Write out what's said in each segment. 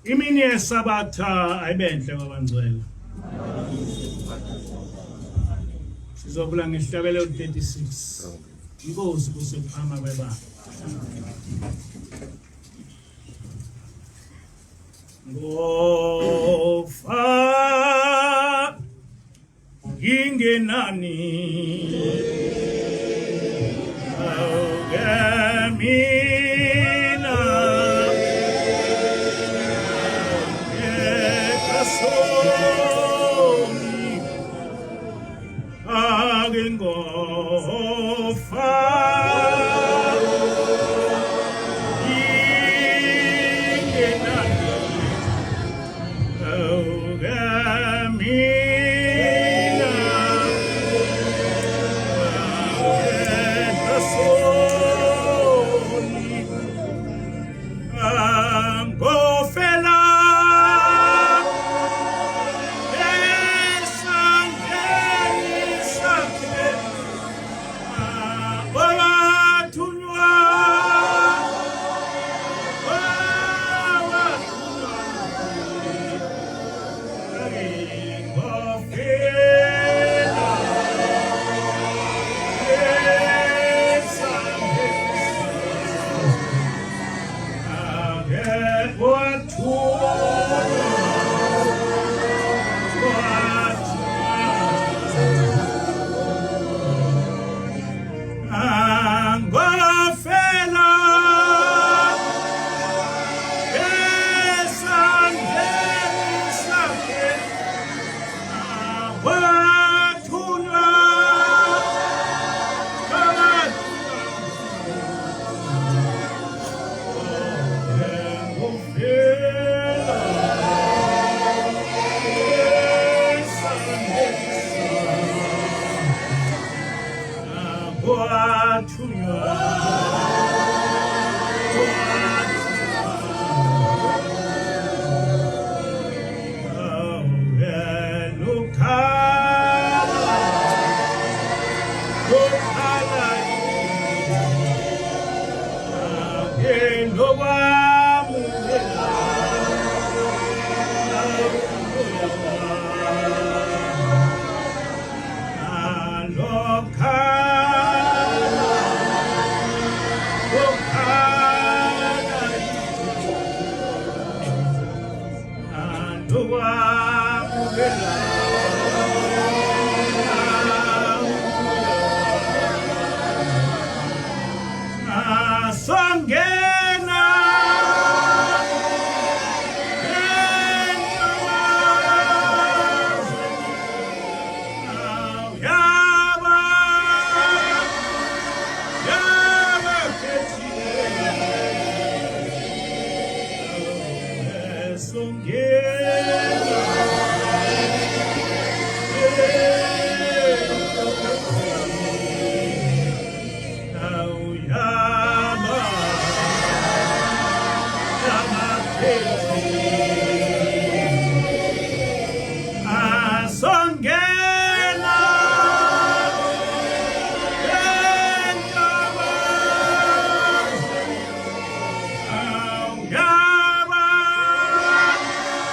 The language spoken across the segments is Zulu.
Imini yeSabatha ayibenhle kwabangcwele. Sizovula ngesihlabelelo 36. Inkosi kusephama kwebanga. Ngofa ngingenani mina ekasoni ake ngofa ngingenani Angofela esandleni sakhe wathunywa Angofela esandleni Songena Asongena entaba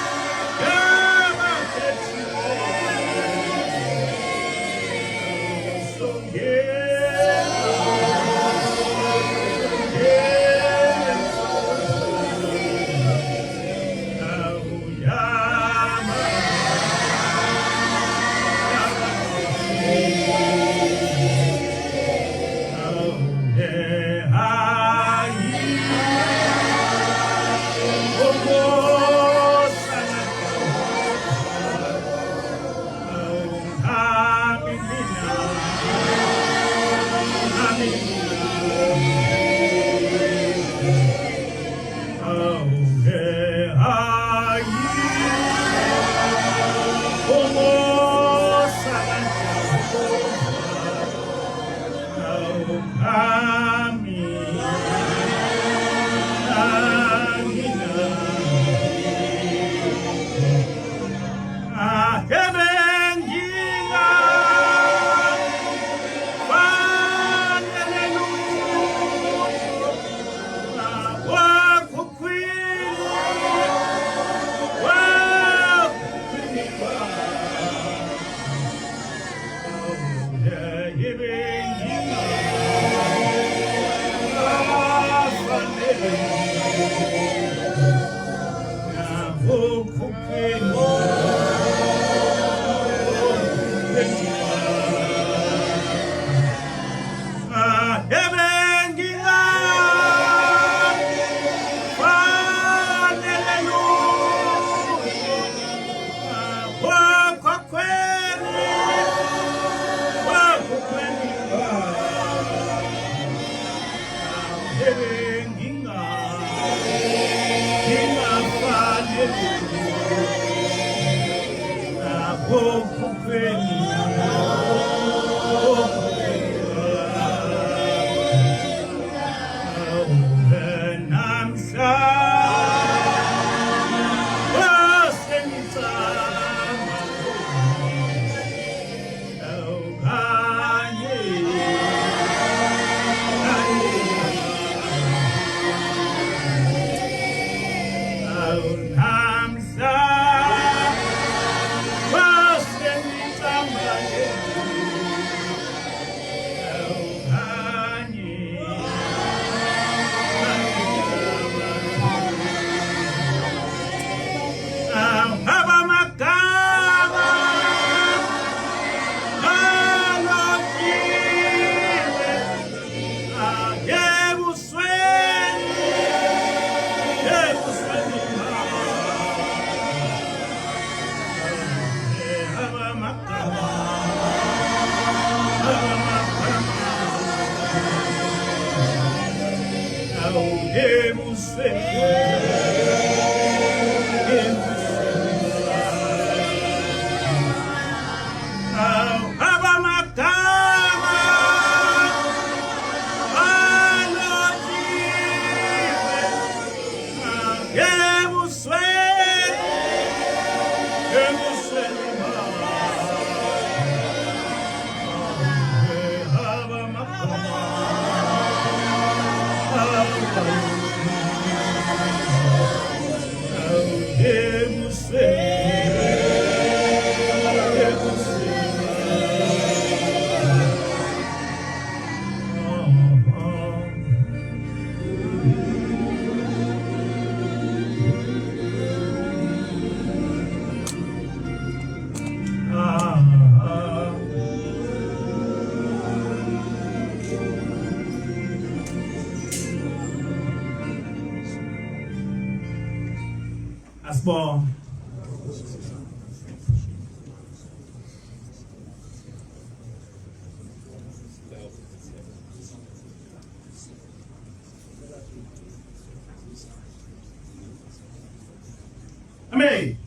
yaba asongena. Asibonge. Amen.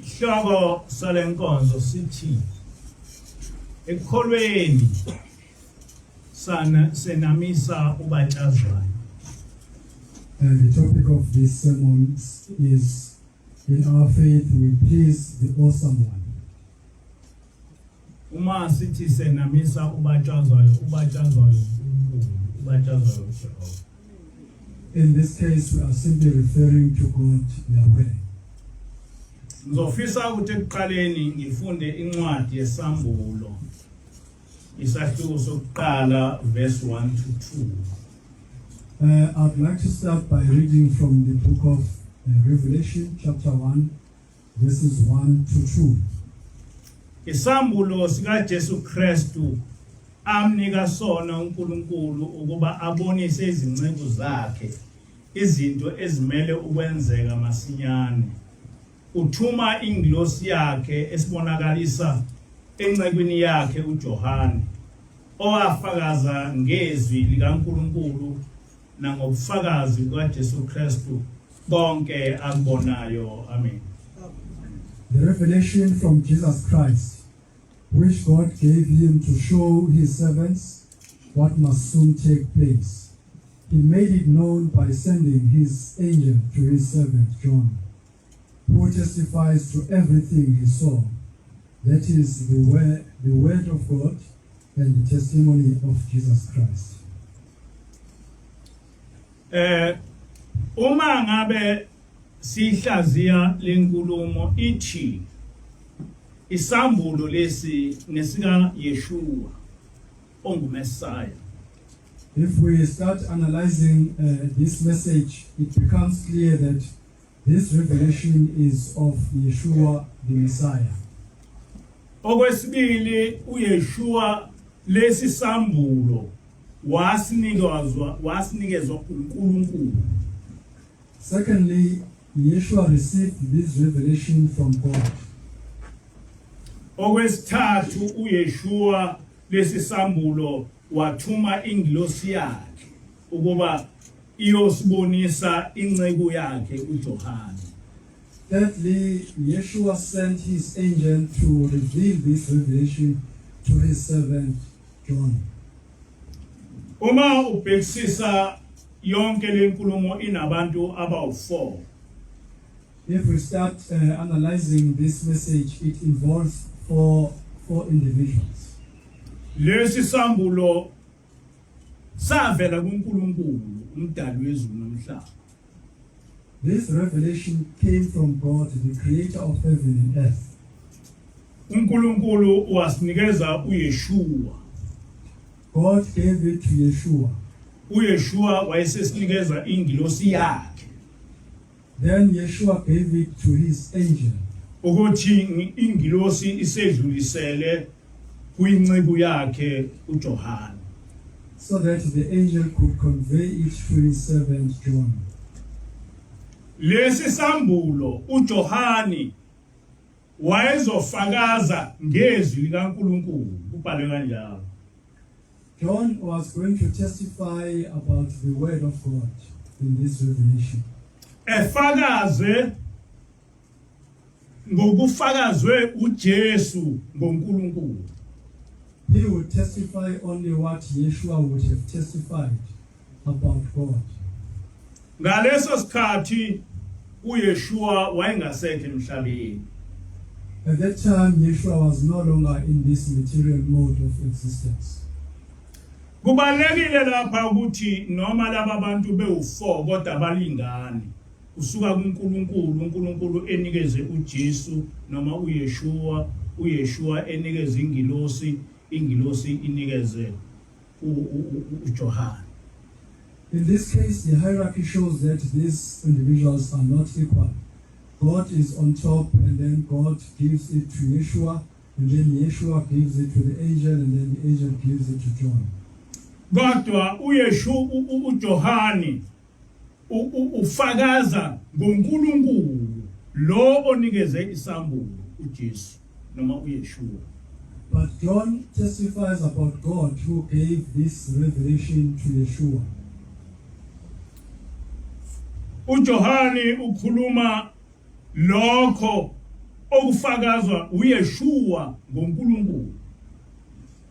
Isihloko salenkonzo sithi ekukholweni sana senamisa ubatshazwayo. And the topic of this sermon is In our faith we please the awesome one. Uma sithi senamisa ubatshazwayo, ubatshazwayo uNkulunkulu, ubatshazwayo uJehova. In this case we are simply referring to God Yahweh. Ngizofisa ukuthi ekuqaleni ngifunde incwadi yesambulo isahluko sokuqala verse 1 to 2. I'd like to start by reading from the book of Revelation chapter 1 verses 1 to 2. Isambulo sikaJesu Kristu amnika sona uNkulunkulu ukuba abonise izinceku zakhe izinto ezimele ukwenzeka masinyane. Uthuma ingilosi yakhe esibonakalisa encekwini yakhe uJohane owafakaza ngezwi likaNkulunkulu nangobufakazi bukaJesu Kristu konke akubonayo. Amen. The revelation from Jesus Christ, which God gave him to show his servants what must soon take place. He made it known by sending his angel to his servant John, who testifies to everything he saw. That is the word, the word of God and the testimony of Jesus Christ. Eh uma ngabe sihlaziya lenkulumo ithi isambulo lesi ngesika Yeshua onguMesaya. If we start analyzing this message, it becomes clear that this revelation is of Yeshua the Messiah. Okwesibili uYeshua lesi sambulo wasinikezwa wasinikezwa uNkulunkulu. Secondly, Yeshua received this revelation from God. Okwesithathu uYeshua lesi sambulo wathuma ingilosi yakhe ukuba iyosibonisa inceku yakhe uJohane. Thirdly, Yeshua sent his angel to reveal this revelation to his servant John. Uma ubhekisisa yonke lenkulumo inabantu abawu4. If we start analyzing this message, it involves four individuals. Lesi sambulo savela kuNkulunkulu umdali wezulu nomhlaba. This revelation came from God, the creator of heaven and earth. uNkulunkulu wasinikeza uYeshua. God gave it to Yeshua. uYeshua wayesesinikeza ingilosi yakhe. Then Yeshua gave it to his angel. Ukuthi ingilosi isedlulisele kwinceku yakhe uJohane. So that the angel could convey it to his servant John. Lesi sambulo uJohane wayezofakaza ngezwi likaNkulunkulu kubhalwe kanjalo. John was going to testify about the word of God in this revelation. Efakaze ngokufakazwe uJesu ngoNkulunkulu. He would testify only what Yeshua would have testified about God. Ngaleso sikhathi uYeshua wayengasekho emhlabeni. At that time Yeshua was no longer in this material mode of existence. Kubalekile lapha ukuthi noma laba bantu bewu4 kodwa balingani. Kusuka kuNkulunkulu, uNkulunkulu enikeze uJesu noma uYeshua, uYeshua enikeze ingilosi, ingilosi inikeze uJohane. In this case, the hierarchy shows that these individuals are not equal. God is on top, and then God gives it to Yeshua, and then Yeshua gives it to the angel, and then the angel gives it to John. Kodwa uYeshua uJohane ufakaza ngoNkulunkulu lo onikeze isambulo uJesu noma uYeshua. But John testifies about God who gave this revelation to Yeshua. uJohane ukhuluma lokho okufakazwa uYeshua ngoNkulunkulu.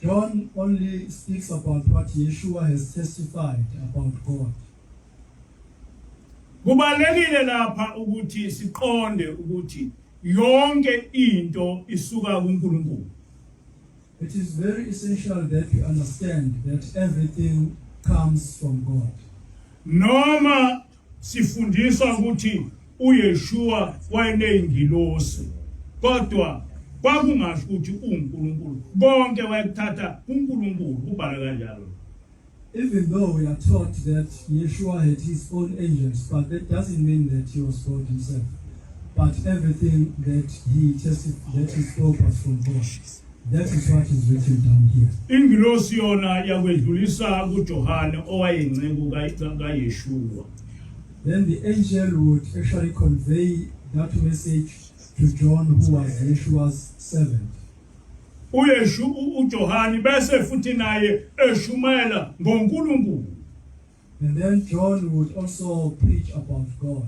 John only speaks about what Yeshua has testified about God. Kubalekile lapha ukuthi siqonde ukuthi yonke into isuka kuNkulunkulu. It is very essential that we understand that everything comes from God. Noma sifundiswa ukuthi uYeshua wayeneyingilosi, kodwa kwakungasho ukuthi uNkulunkulu. Konke wayekuthatha kuNkulunkulu, kubhalwe kanjalo. Even though we are taught that Yeshua had his own angels, but that doesn't mean that he was God himself. But everything that he testified, that he spoke was from God. That is what is written down here. Ingilosi yona yakwedlulisa kuJohane owayengceku kaYeshua. Then the angel would actually convey that message to John, who was Yeshua's servant. UYeshu uJohane bese futhi naye eshumayela ngoNkulunkulu. And then John would also preach about God.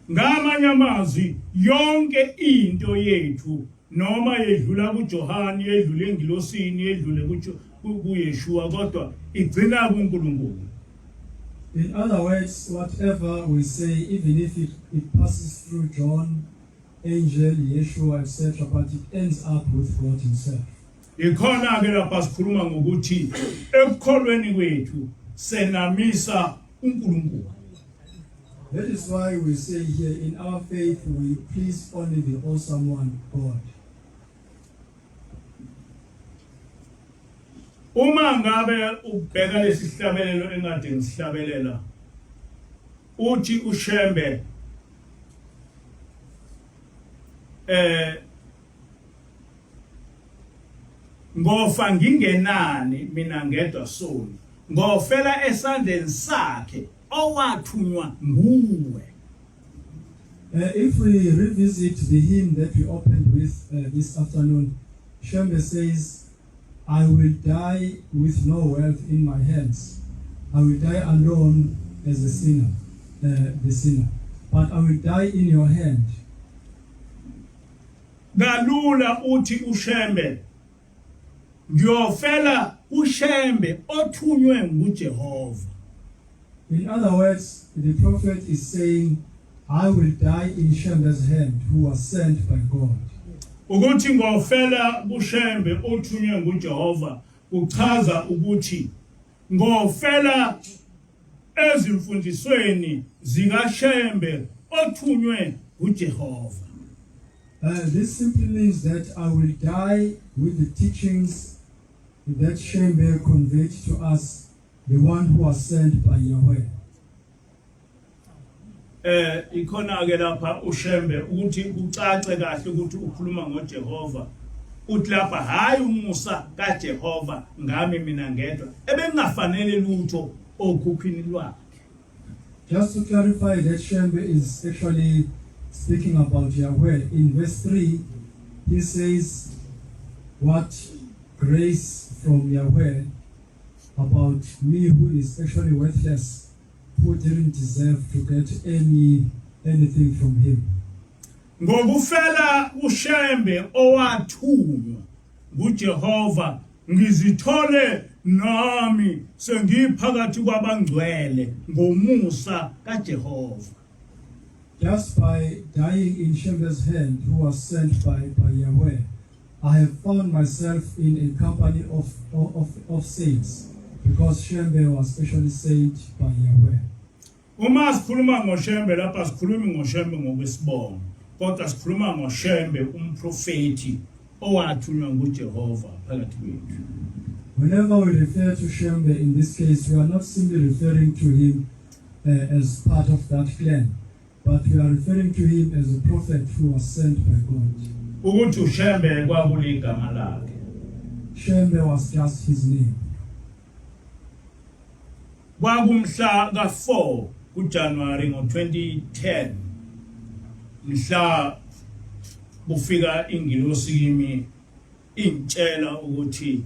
Ngamanye amazwi yonke into yethu noma yedlula kuJohane yedlule engilosini yedlule kuYeshua kodwa igcina kuNkulunkulu. In other words, whatever we say, even if it passes through John, angel, Yeshua, etc., but it ends up with God himself. Ikhona ke lapha sikhuluma ngokuthi ekukholweni kwethu senamisa uNkulunkulu. That is why we say here in our faith we please only the awesome one, God. Uma ngabe ubheka lesi sihlabelelo engade ngisihlabelela uthi uShembe ngofa ngingenani mina ngedwa soni ngofela esandleni sakhe owathunywa nguwe. If we revisit the hymn that we opened with this afternoon, Shembe says, I will die with no wealth in my hands. I will die alone as a sinner, the sinner. But I will die in your hand. Kalula uthi uShembe ngiyofela uShembe othunywe nguJehova. In other words, the prophet is saying, I will die in Shembe's hand, who was sent by God. Ukuthi ngofela kuShembe othunywe nguJehova kuchaza ukuthi ngofela ezimfundisweni zikaShembe othunywe nguJehova. This simply means that I will die with the teachings that Shembe conveyed to us, the one who was sent by Yahweh. Ikhona ke lapha uShembe ukuthi kucace kahle ukuthi ukhuluma ngoJehova. Uthi lapha hayi umusa kaJehova ngami mina ngedwa ebengingafanele lutho okhukhwini lwakhe. Just to clarify that Shembe is actually speaking about Yahweh. In verse 3, he says what grace from Yahweh about me who is actually worthless, who didn't deserve to get anything from him. Ngokufela uShembe owathunywa nguJehova ngizithole nami sengiphakathi kwabangcwele ngomusa kaJehova. Just by dying in Shembe's hand, who was sent by Yahweh, I have found myself in a company of saints, because Shembe was specially sent by Yahweh. Uma sikhuluma ngoShembe lapha sikhulumi ngoShembe ngokwesibongo, kodwa sikhuluma ngoShembe umprofeti owathunywa nguJehova phakathi kwethu. Whenever we refer to Shembe in this case, we are not simply referring to him as part of that clan, but we are referring to him as a prophet who was sent by God. Ukuthi uShembe kwakuligama lakhe. Shembe was just his name. Kwakumhla ka-4 kuJanuary ngo-2010 mhla kufika ingilosi kimi ingitshela ukuthi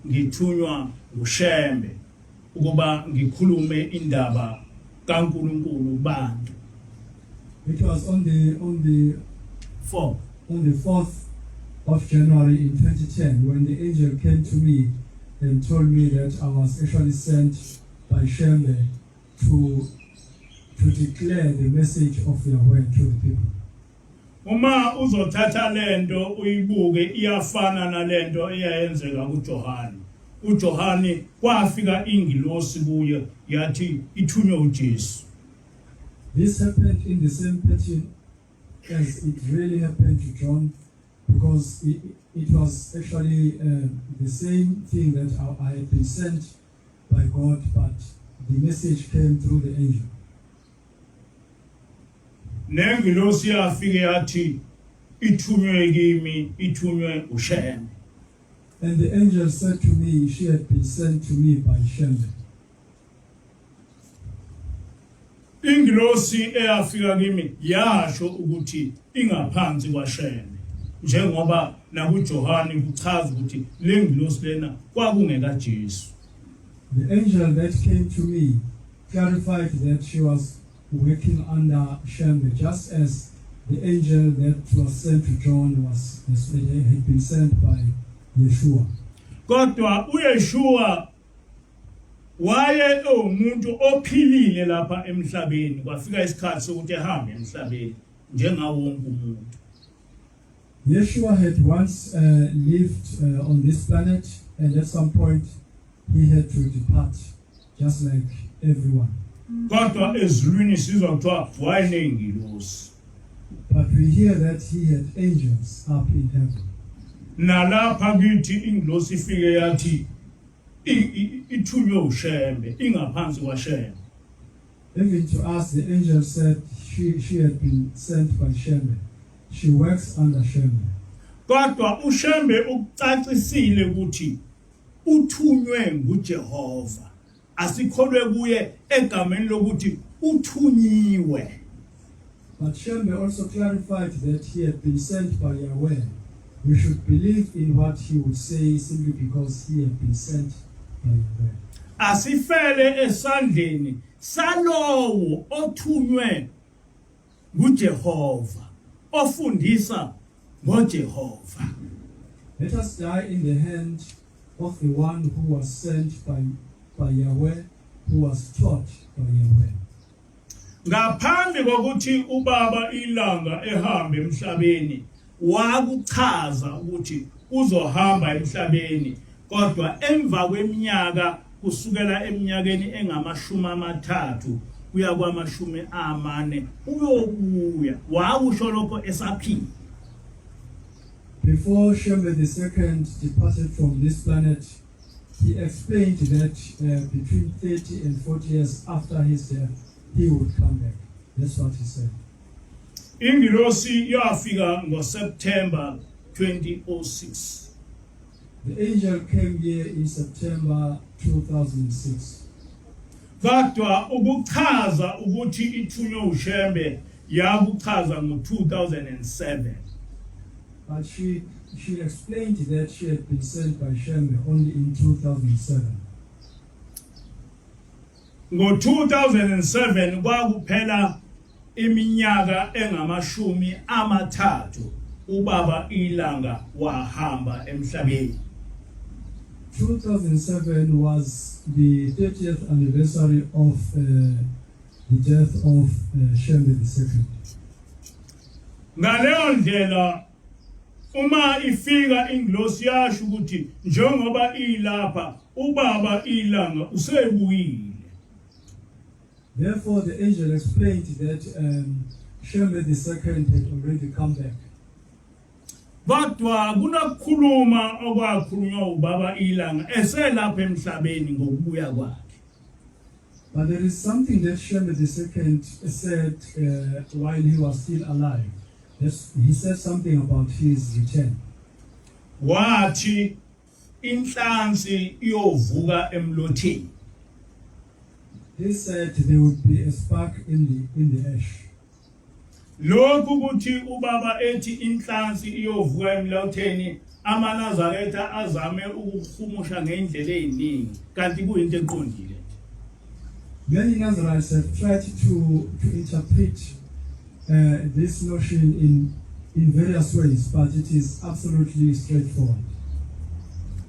ngithunywa nguShembe ukuba ngikhulume indaba kaNkulunkulu kubantu. It was on the 4 on the 4th of January in 2010 when the angel came to me and told me that I was actually sent by Shembe to declare the message of Yahweh to the people. Uma uzothatha lento uyibuke iyafana nalento eyayenzeka kuJohane. uJohane kwafika ingilosi kuye yathi ithunywe uJesu. This happened in the same pattern as it really happened to John, because it was actually the same thing that I had been sent by God, but the message came through the angel. Nengilosi yafike yathi ithunywe kimi, ithunywe uShembe. And the angel said to me she had been sent to me by Shembe. Ingilosi eyafika kimi yasho ukuthi ingaphansi kwaShembe, njengoba nakuJohane kuchaza ukuthi lengilosi lena kwakungeka Jesu. The angel that came to me clarified that she was working under Shembe, just as the angel that was sent to John was had been sent by Yeshua. Kodwa uYeshua waye ewumuntu ophilile lapha emhlabeni, kwafika isikhathi sokuthi ehambe emhlabeni njengawo wonke umuntu. Yeshua had once lived on this planet, and at some point he had to depart, just like everyone. Kodwa ezulwini sizwa kuthiwa wayeney'ngilosi. But we hear that he had angels up in heaven. Nalapha kithi ingilosi ifike yathi ithunywe uShembe, ingaphansi kwaShembe. Even to us, the angel said she had been sent by Shembe. She works under Shembe. Kodwa uShembe ukucacisile ukuthi uthunywe nguJehova, asikholwe kuye egameni lokuthi uthunyiwe. But Shembe also clarified that he had been sent by Yahweh. We should believe in what he would say simply because he had been sent by Yahweh. Asifele esandleni salowo othunywe nguJehova, ofundisa ngoJehova. Let us die in the hand of the one who was sent by Yahweh, who was taught by Yahweh. Ngaphambi kokuthi ubaba iLanga ehambe emhlabeni, wakuchaza ukuthi uzohamba emhlabeni, kodwa emva kweminyaka kusukela eminyakeni engamashumi 30 kuya kwama-40 uyobuya. Wakusho lokho esaphila. Before Shembe II departed from this planet, he explained that between 30 and 40 years after his death, he would come back. That's what he said. Ingilosi yafika ngoSeptember 2006. The angel came here in September 2006. Kodwa ukuchaza ukuthi ithunywe uShembe, yakuchaza ngo2007. But she explained that she had been sent by Shembe only in 2007. Ngo2007 kwakuphela iminyaka engamashumi 30 ubaba iLanga wahamba emhlabeni. 2007 was the 30th anniversary of the death of Shembe II. Ngaleyo ndlela, uma ifika ingilosi, yasho ukuthi njengoba ilapha, ubaba iLanga usebuyile. Therefore, the angel explained that Shembe II had already come back. Kodwa kunokukhuluma okwakhulunywa ubaba iLanga eselapha emhlabeni ngokubuya kwakhe. But there is something that Shembe II said while he was still alive. Yes, he said something about his return. Wathi inhlansi iyovuka emlotheni. He said there would be a spark in the ash. Lokhu ukuthi ubaba ethi inhlansi iyovuka emlotheni, amaNazaretha azame ukuhumusha ngendlela eziningi, kanti kuyinto eqondile. Many Nazarites have tried to interpret this notion in various ways, but it is absolutely straightforward.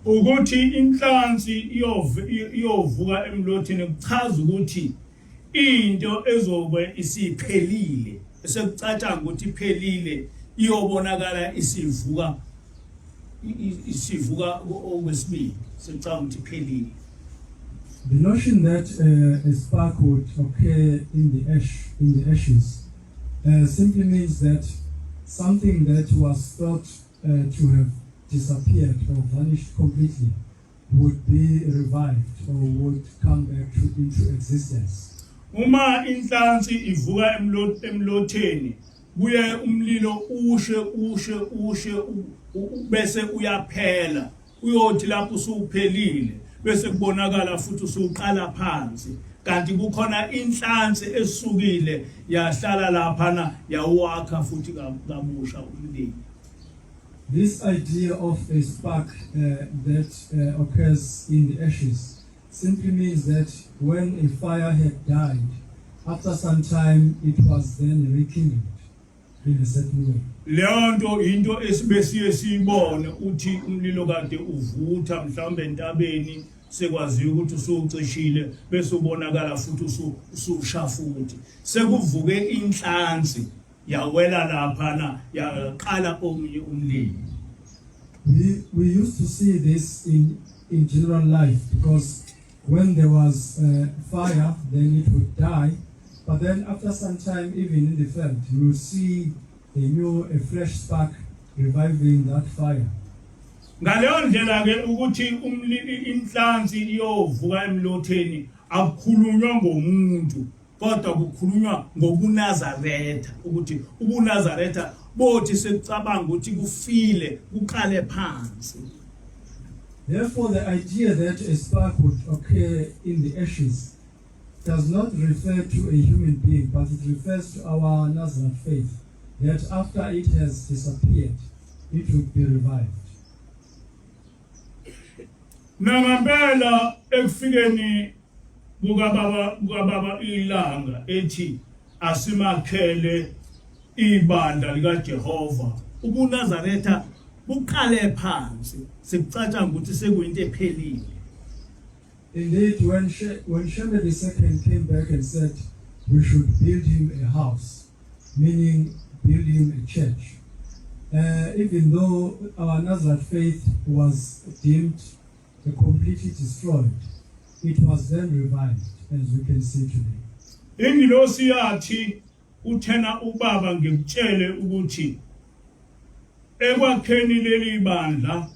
Ukuthi inhlansi iyovuka emlotheni kuchaza ukuthi into ezobe isiphelile, esekucatshanga ukuthi iphelile, iyobonakala isivuka, isivuka okwesibili, sekucabanga ukuthi iphelile. The notion that a spark would occur in the ashes, simply means that something that was thought to have disappeared or vanished completely would be revived or would come back into existence. Uma inhlansi ivuka emlotheni, kuye umlilo ushe, ushe, ushe, bese uyaphela. Uyothi lapho usuphelile, bese kubonakala futhi usuqala phansi, kanti kukhona inhlansi esukile yahlala laphana, yawakha futhi kabusha umlilo. This idea of a spark that occurs in the ashes simply means that when a fire had died, after some time it was then rekindled in a certain way. Leyo nto into esibe siye siyibone, uthi umlilo kade uvutha mhlawumbe entabeni, sekwaziwa ukuthi usucishile, bese ubonakala futhi ususha futhi, sekuvuke inhlansi, yawela laphana, yaqala omunye umlilo. We used to see this in general life because when there was fire, then it would die. But then after some time, even in the field, you will see a fresh spark reviving that fire. Ngaleyo ndlela ke, ukuthi inhlansi iyovuka emlotheni, akukhulunywa ngomuntu, kodwa kukhulunywa ngobuNazaretha, ukuthi ubuNazaretha bothi sekucabanga ukuthi kufile, kuqale phansi. Therefore, the idea that a spark would occur in the ashes does not refer to a human being, but it refers to our Nazarite faith, that after it has disappeared, it would be revived. Nangempela ekufikeni kukababa iLanga ethi asimakhele ibandla likaJehova, ubuNazaretha buqale phansi sekucatshanga ukuthi sekuyinto ephelile. Indeed, when Shembe II came back and said we should build him a house, meaning build him a church, even though our Nazarite faith was deemed completely destroyed, it was then revived, as we can see today. Ingilosi yathi uthena ubaba ngikutshele ukuthi ekwakheni leli bandla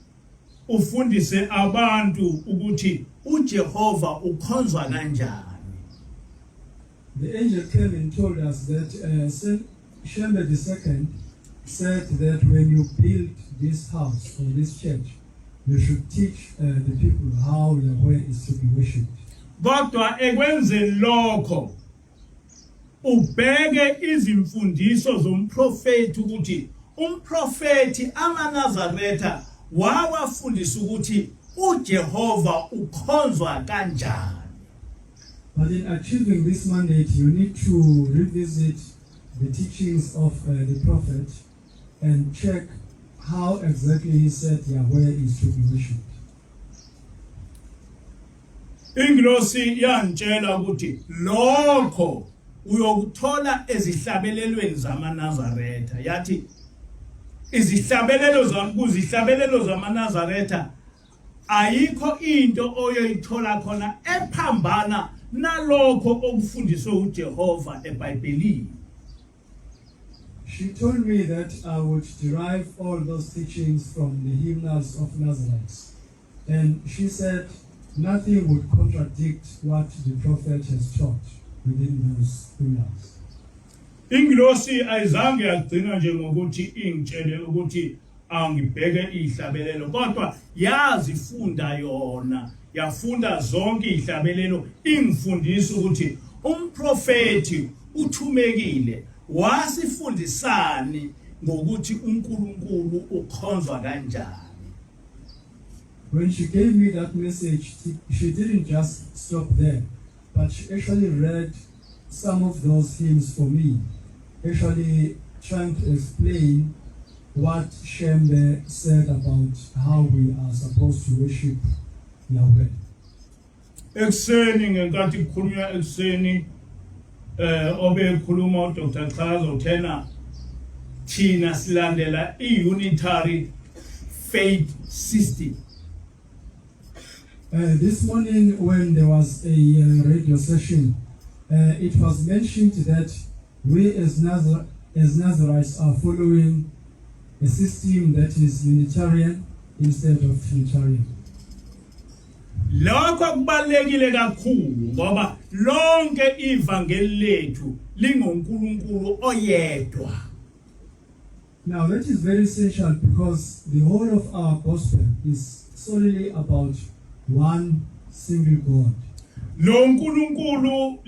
ufundise abantu ukuthi uJehova ukhonzwa kanjani. The angel came and told us that Shembe II said that when you build this house or this church, you should teach the people how Yahweh is to be worshipped. Kodwa ekwenzeni lokho ubheke izimfundiso zomprofeti ukuthi umprofeti amaNazaretha wawafundisa ukuthi uJehova ukhonzwa kanjani. But in achieving this mandate, you need to revisit the teachings of the prophet and check how exactly he said Yahweh is to be worshipped. Ingilosi yantshela ukuthi lokho uyokuthola ezihlabelelweni zamaNazaretha. Yathi izihlabelelo zami kuzihlabelelo zamaNazaretha ayikho into oyoyithola khona ephambana nalokho okufundiswe uJehova eBhayibhelini. She told me that I would derive all those teachings from the hymnals of Nazarites. And she said nothing would contradict what the prophet has taught within those hymnals. Ingilosi ayizange yagcina nje ngokuthi ingitshele ukuthi angibheke ihlabelelo, kodwa yazifunda yona, yafunda zonke ihlabelelo, ingifundisa ukuthi umprofeti uthumekile wasifundisani ngokuthi uNkulunkulu ukhonzwa kanjani. When she gave me that message, she didn't just stop there, but she actually read some of those hymns for me, actually trying to explain what Shembe said about how we are supposed to worship Yahweh. Ekuseni ngenkathi kukhulunywa ekuseni obekhuluma uDr Chaza uthena thina silandela i-unitary faith system. This morning, when there was a radio session, it was mentioned that we as Nazarites are following a system that is Unitarian instead of Trinitarian. Lokho kubalekile kakhulu ngoba lonke ivangeli lethu lingoNkulunkulu oyedwa. Now, that is very essential because the whole of our gospel is solely about one single God. Lo nkulunkulu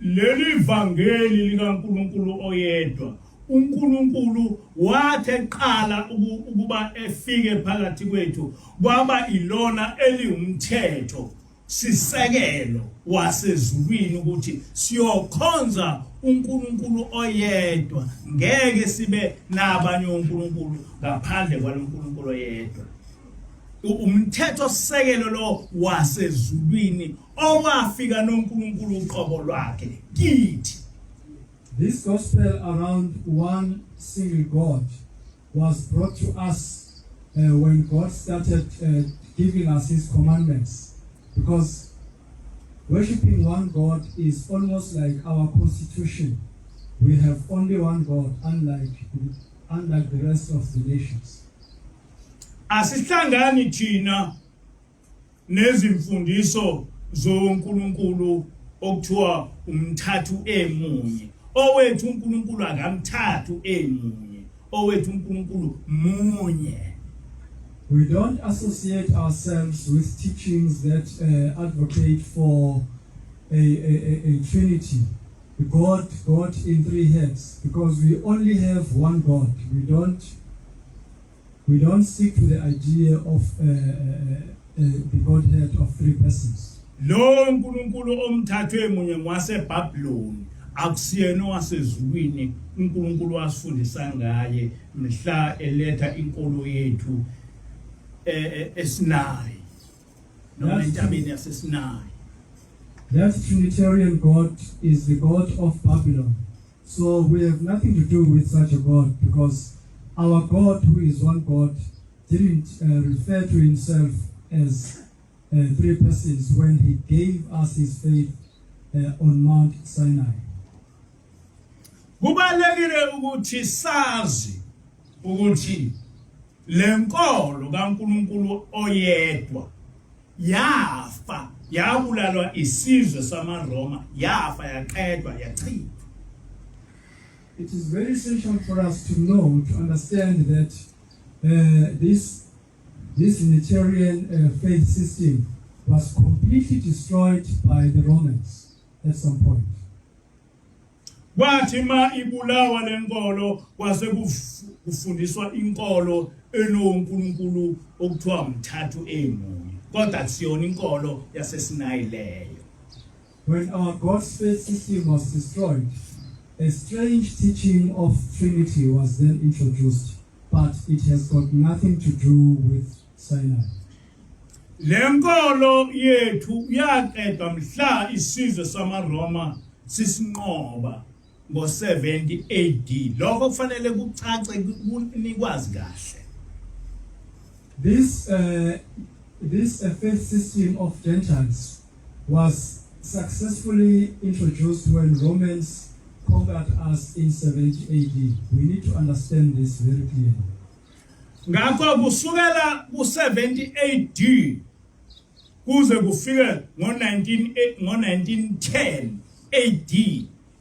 leli vangeli likaNkulunkulu oyedwa, uNkulunkulu wathi eqala ukuba efike phakathi kwethu kwaba ilona eliwumthetho sisekelo wasezulwini ukuthi siyokhonza uNkulunkulu oyedwa, ngeke sibe nabanye oNkulunkulu ngaphandle kwaloNkulunkulu oyedwa. Umthetho sisekelo lo wasezulwini owafika noNkulunkulu uqobo lwakhe kithi. This gospel around one single God was brought to us when God started giving us his commandments. Because worshipping one God is almost like our constitution. We have only one God, unlike the rest of the nations. Asihlangani thina nezimfundiso zoNkulunkulu okuthiwa umthathu emunye. Owethu uNkulunkulu akamthathu emunye, owethu uNkulunkulu munye. We don't associate ourselves with teachings that advocate for a Trinity, God in three heads, because we only have one God. We don't stick to the idea of the Godhead of three persons. Lo uNkulunkulu omthathu emunye ngwaseBhabhiloni, akusiyena owasezulwini uNkulunkulu wasifundisa ngaye mhla eletha inkolo yethu eSinayi noma entabeni yaseSinayi. That Trinitarian God is the God of Babylon. So we have nothing to do with such a God because our God, who is one God, didn't refer to himself as three persons when he gave us his faith on Mount Sinai. Kubalulekile ukuthi sazi ukuthi lenkolo kaNkulunkulu oyedwa yafa, yabulalwa isizwe samaRoma, yafa, yaqedwa, yachithwa. It is very essential for us to know, to understand that this Unitarian faith system was completely destroyed by the Romans at some point. Kwathi ma ibulawa lenkolo kwase kufundiswa inkolo enoNkulunkulu okuthiwa mthathu emunye, kodwa akusiyona inkolo yaseSinayi leyo. When our God's faith system was destroyed, a strange teaching of Trinity was then introduced, but it has got nothing to do with Sinai. Lenkolo yethu yaqedwa mhla isizwe samaRoma sisinqoba ngo-70 AD. Lokho kufanele kucace, nikwazi kahle. This faith system of Gentiles was successfully introduced when Romans conquered us in 70 AD. We need to understand this very clearly. Ngakho kusukela ku-70 AD kuze kufike ngo-19 ngo-1910 AD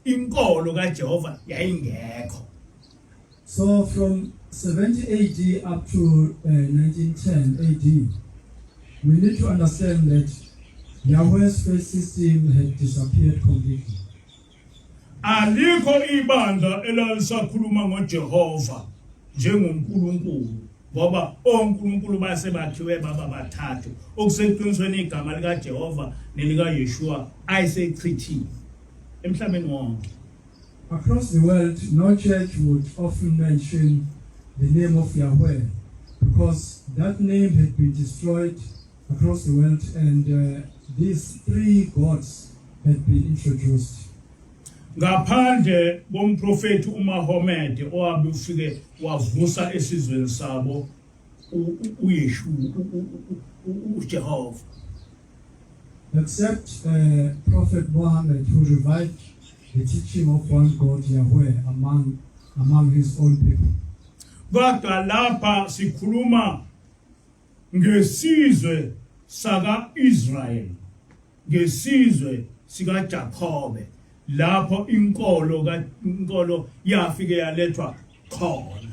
inkolo kaJehova yayingekho. So from 70 AD up to 1910 AD, we need to understand that Yahweh's faith system had disappeared completely. Alikho ibandla elalisakhuluma ngoJehova njengoNkulunkulu ngoba onkulunkulu base bakhiwe baba bathathu, okuseqinisweni igama likaJehova nelikaYeshua ayisechithiwe emhlabeni wonke. Across the world, no church would often mention the name of Yahweh because that name had been destroyed across the world and these three gods had been introduced. Ngaphandle komprofeti uMahomed owabe ufike wavusa esizweni sabo uYeshu uJehova. Except Prophet Muhammad, who revived the teaching of one God, Yahweh, among his own people. Kodwa lapha sikhuluma ngesizwe saka Israel, ngesizwe sika Jakobe, lapho inkolo ka inkolo yafike yalethwa khona.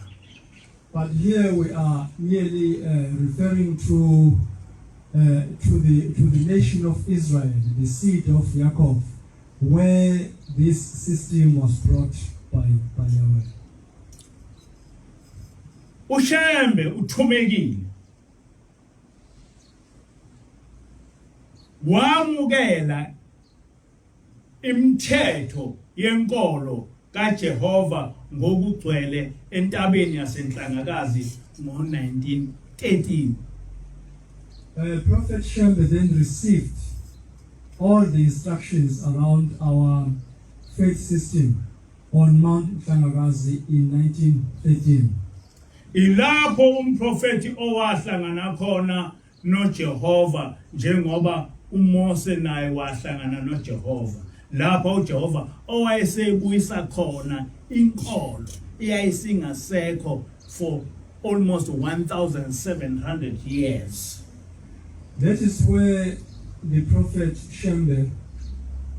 But here we are merely referring to the nation of Israel, the seed of Jacob, where this system was brought by Yahweh. uShembe uthumekile wamukela imithetho yenkolo kaJehova ngokugcwele entabeni yasenhlangakazi ngo-1913. Prophet Shembe then received all the instructions around our faith system on Mount Hlangakazi in 1913. Ilapho umprofeti owahlangana khona noJehova njengoba uMose naye wahlangana noJehova, lapho uJehova owayesebuyisa khona inkolo eyayisingasekho for almost 1700 years. That is where the prophet Shembe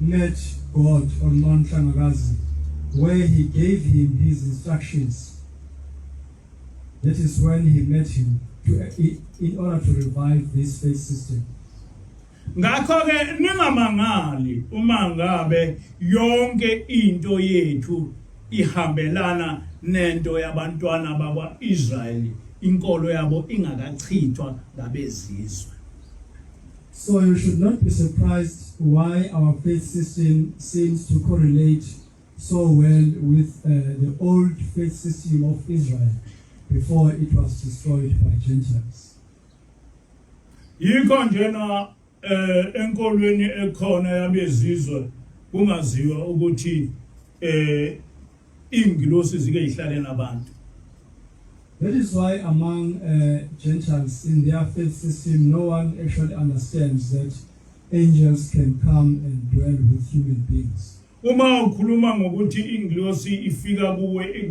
met God on Mount Hlangakazi, where he gave him his instructions. That is when he met him in order to revive this faith system. Ngakho-ke ningamangali uma ngabe yonke into yethu ihambelana nento yabantwana bakwa-Israyeli, inkolo yabo ingakachithwa ngabezizwe. So you should not be surprised why our faith system seems to correlate so well with the old faith system of Israel before it was destroyed by Gentiles. Yikho njena enkolweni ekhona yabezizwe kungaziwa ukuthi ingilosi zike ihlale nabantu. That is why among Gentiles in their faith system, no one actually understands that angels can come and dwell with human beings. Uma ukhuluma ngokuthi ingilosi ifika kuwe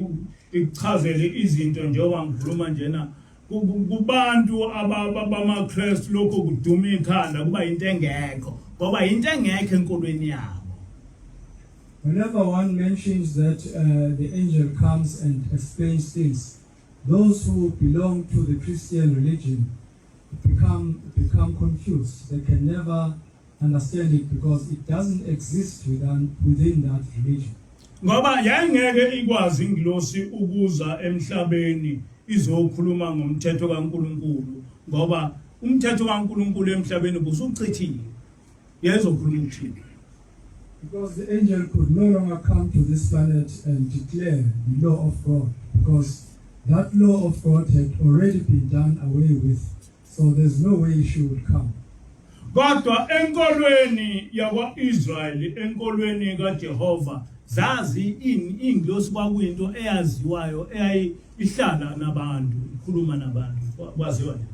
ikuchazele izinto, njengoba ngikhuluma njena kubantu abamaKristu, lokho kuduma ikhanda, kuba into engekho, ngoba into engekho enkolweni yabo. Whenever one mentions that the angel comes and explains things, those who belong to the Christian religion become confused. They can never understand it because it doesn't exist within that religion. Ngoba yayingeke ikwazi ingilosi ukuza emhlabeni izokhuluma ngomthetho kaNkuluNkulu, ngoba umthetho kaNkuluNkulu emhlabeni busuchithiwe, yezokhuluma ukuthini? Because the angel could no longer come to this planet and declare the law of God, because that law of God had already been done away with, so there's no way she would come. Kodwa enkolweni yakwaIsrayeli, enkolweni kaJehova, zazi ingilosi kwakuyinto eyaziwayo, eyayihlala nabantu, ikhuluma nabantu, kwaziwa nje.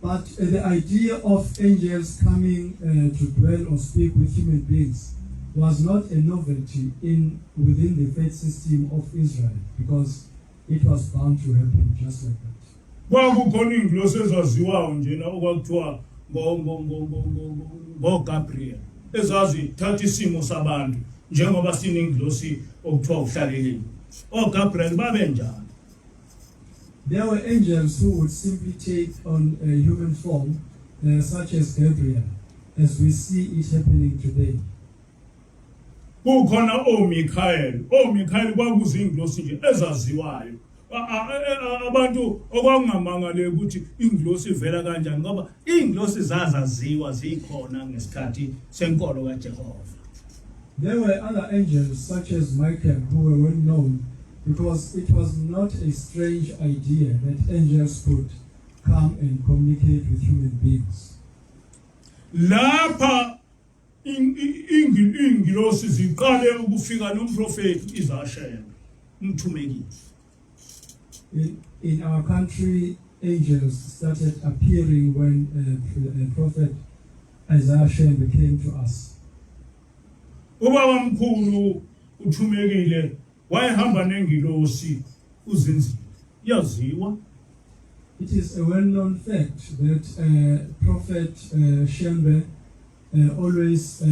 But the idea of angels coming to dwell or speak with human beings was not a novelty in within the faith system of Israel, because it was bound to happen just like that. Kwakukhona ingilosi ezaziwayo njena okwakuthiwa ngoGabriel, ezazithatha isimo sabantu, njengoba sinengilosi okuthiwa uhlaleleni. OGabriel babenjalo. There were angels who would simply take on a human form, such as Gabriel, as we see it happening today. Kukhona oMichael. OMichael kwakuzingilosi nje ezaziwayo. Abantu okwakungamangaleki ukuthi ingilosi ivela kanjani, ngoba ingilosi zazaziwa zikhona ngesikhathi senkolo kaJehova. There were other angels such as Michael who were well known, because it was not a strange idea that angels could come and communicate with human beings. Lapha ingilosi ziqale ukufika nomprofeti Isaiah Shembe, umthumekile. In our country, angels started appearing when Prophet Isaiah Shembe came to us. Ubaba mkhulu uthumekile wayehamba nengilosi uZenzile, yaziwa. It is a well-known fact that Prophet Shembe always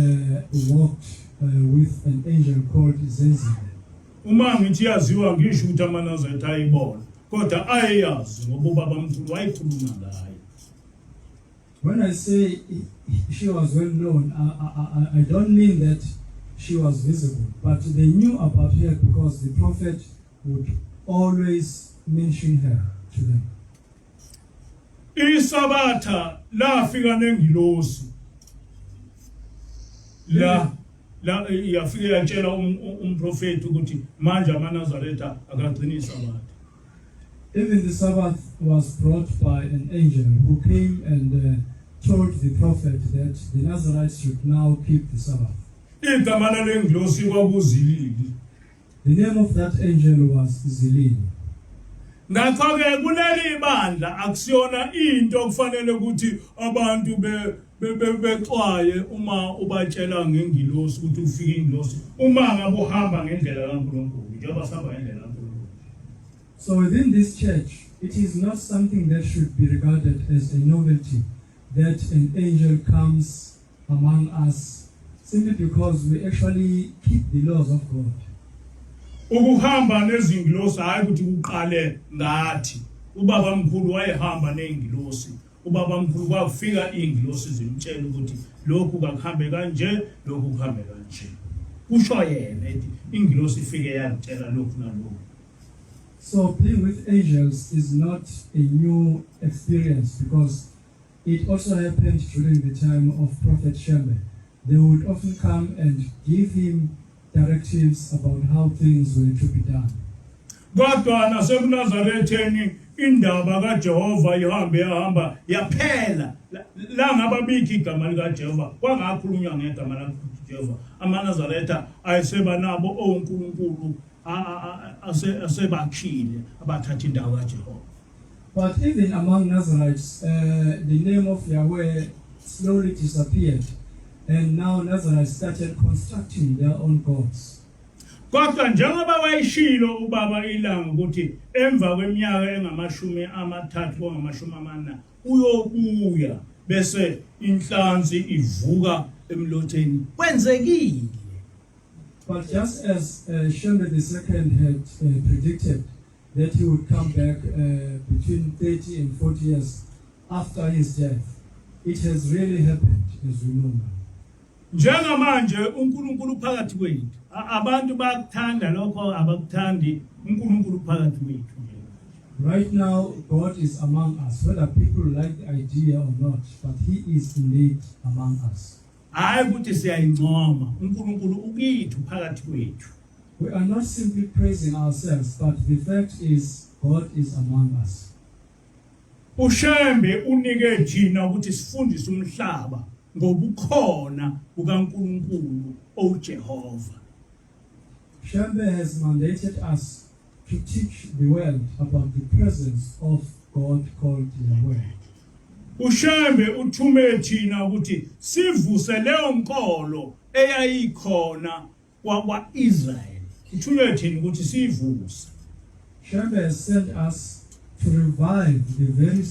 walked with an angel called Zenzile. Uma ngithi yaziwa, ngisho ukuthi amaNazaretha ayibona, kodwa ayeyazi ngoba ubaba mkhulu wayekhuluma ngayo. When I say she was well known, I don't mean that she was visible, but they knew about her because the prophet would always mention her to them. Isabatha lafika nengilosi la yafika yatshela umprofeti ukuthi manje amaNazaretha akagcina isabatha. Even the Sabbath was brought by an angel who came and told the prophet that the Nazarites should now keep the Sabbath. Igama lalengilosi kwakuZilili. The name of that angel was Zilili. Ngakho-ke kuleli bandla akusiyona into okufanele ukuthi abantu bexwaye uma ubatshela ngengilosi ukuthi ufike ingilosi, uma ngabe uhamba ngendlela kaNkulunkulu, njengoba sihamba ngendlela kaNkulunkulu. So within this church, it is not something that should be regarded as a novelty that an angel comes among us, simply because we actually keep the laws of God. Ukuhamba nezingilosi hayi ukuthi kuqale ngathi. Ubaba mkhulu wayehamba nezingilosi. Ubaba mkhulu kwafika ingilosi zimtshela ukuthi lokhu kakuhambe kanje, lokhu kuhambe kanje. Kusho yena ethi ingilosi ifike yangitshela lokhu nalokhu. So being with angels is not a new experience because it also happened during the time of Prophet Shembe. They would often come and give him directives about how things were to be done. Kodwa nasebuNazaretheni indaba kaJehova ihambe yahamba yaphela la ngababikho igama likaJehova kwangakhulunywa ngegama likaJehova amaNazaretha ayeseba nabo onkulunkulu asebakhile abathatha indawo kaJehova. But even among Nazarites, the name of Yahweh slowly disappeared, and now Nazarites started constructing their own gods. Kodwa njengoba wayeshilo ubaba iLanga ukuthi emva kweminyaka engamashumi 30 kwangamashumi 40 uyobuya bese inhlansi ivuka emlotheni kwenzekile. But just as Shembe II had predicted that he would come back between 30 and 40 years after his death, it has really happened, as we know now. Njengamanje uNkulunkulu phakathi kwethu. Abantu bayakuthanda lokho, abakuthandi, uNkulunkulu phakathi kwethu nje. Right now, God is among us, whether people like the idea or not, but He is indeed among us. Hayi ukuthi siyayincoma, uNkulunkulu ukithi phakathi kwethu. We are not simply praising ourselves, but the fact is, God is among us. uShembe unike thina ukuthi sifundise umhlaba ngobukhona bukaNkulunkulu oJehova. Shembe has mandated us to teach the world about the presence of God called Yahweh. uShembe uthume thina ukuthi sivuse leyo nkolo eyayikhona kwa-Israel. Uthunywe thina ukuthi siyivuse. Shembe has sent us to revive the very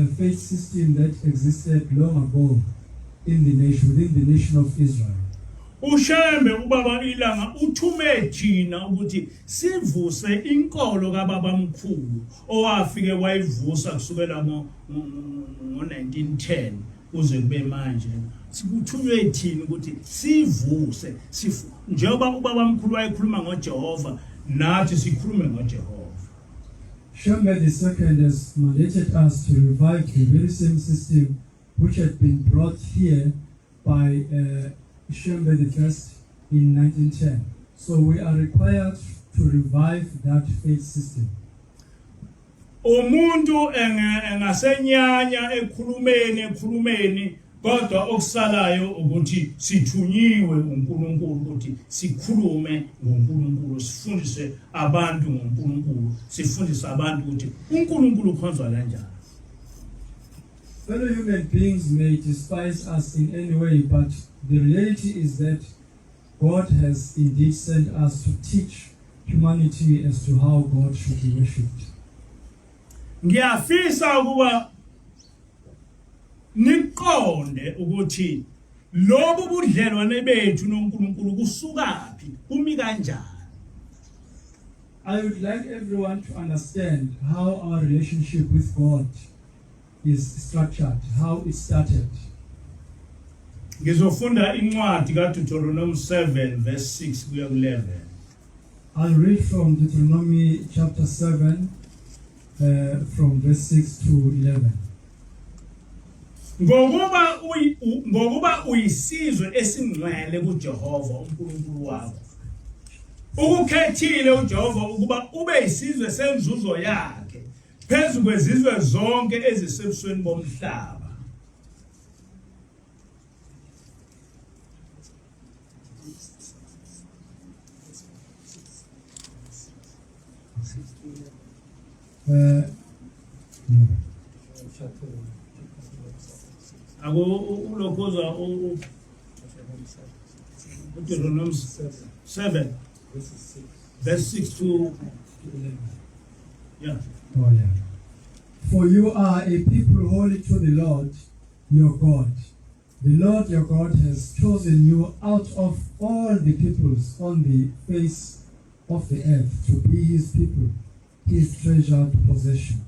faith system that existed long ago in the nation, within the nation of Israel. uShembe ubaba iLanga uthume thina ukuthi sivuse inkolo kababa mkhulu owafike wayivusa kusukela ngo-1910 kuze kube manje. Sikuthunywe thina ukuthi sivuse, njengoba ubaba mkhulu wayekhuluma ngoJehova, nathi sikhulume ngoJehova. Shembe II has mandated us to revive the very same system which had been brought here by Shembe I in 1910. So we are required to revive that faith system. Umuntu engasenyanya ekhulumeni, kodwa okusalayo ukuthi sithunyiwe uNkulunkulu ukuthi sikhulume ngoNkulunkulu, sifundise abantu ngoNkulunkulu, sifundise abantu ukuthi uNkulunkulu ukhonzwa kanjani. Fellow human beings may despise us in any way, but the reality is that God has indeed sent us to teach humanity as to how God should be worshipped. Ngiyafisa ukuba niqonde ukuthi lobu budlelwane bethu noNkulunkulu kusukaphi, kumi kanjani. I would like everyone to understand how our relationship with God is structured, how it started. Ngizofunda incwadi kaDeuteronomy 7 verse 6 kuya ku11. I'll read from Deuteronomy chapter 7, from verse 6 to 11. Ngokuba uyisizwe esingcwele kuJehova uNkulunkulu wakho, ukukhethile uJehova ukuba ube isizwe senzuzo yakhe phezu kwezizwe zonke ezisebusweni bomhlaba. No. Aku ulokhuza uDeuteronomy 7 verse 6 to yeah. Oh, yeah. For you are a people holy to the Lord your God. The Lord your God has chosen you out of all the peoples on the face of the earth to be his people, his treasured possession.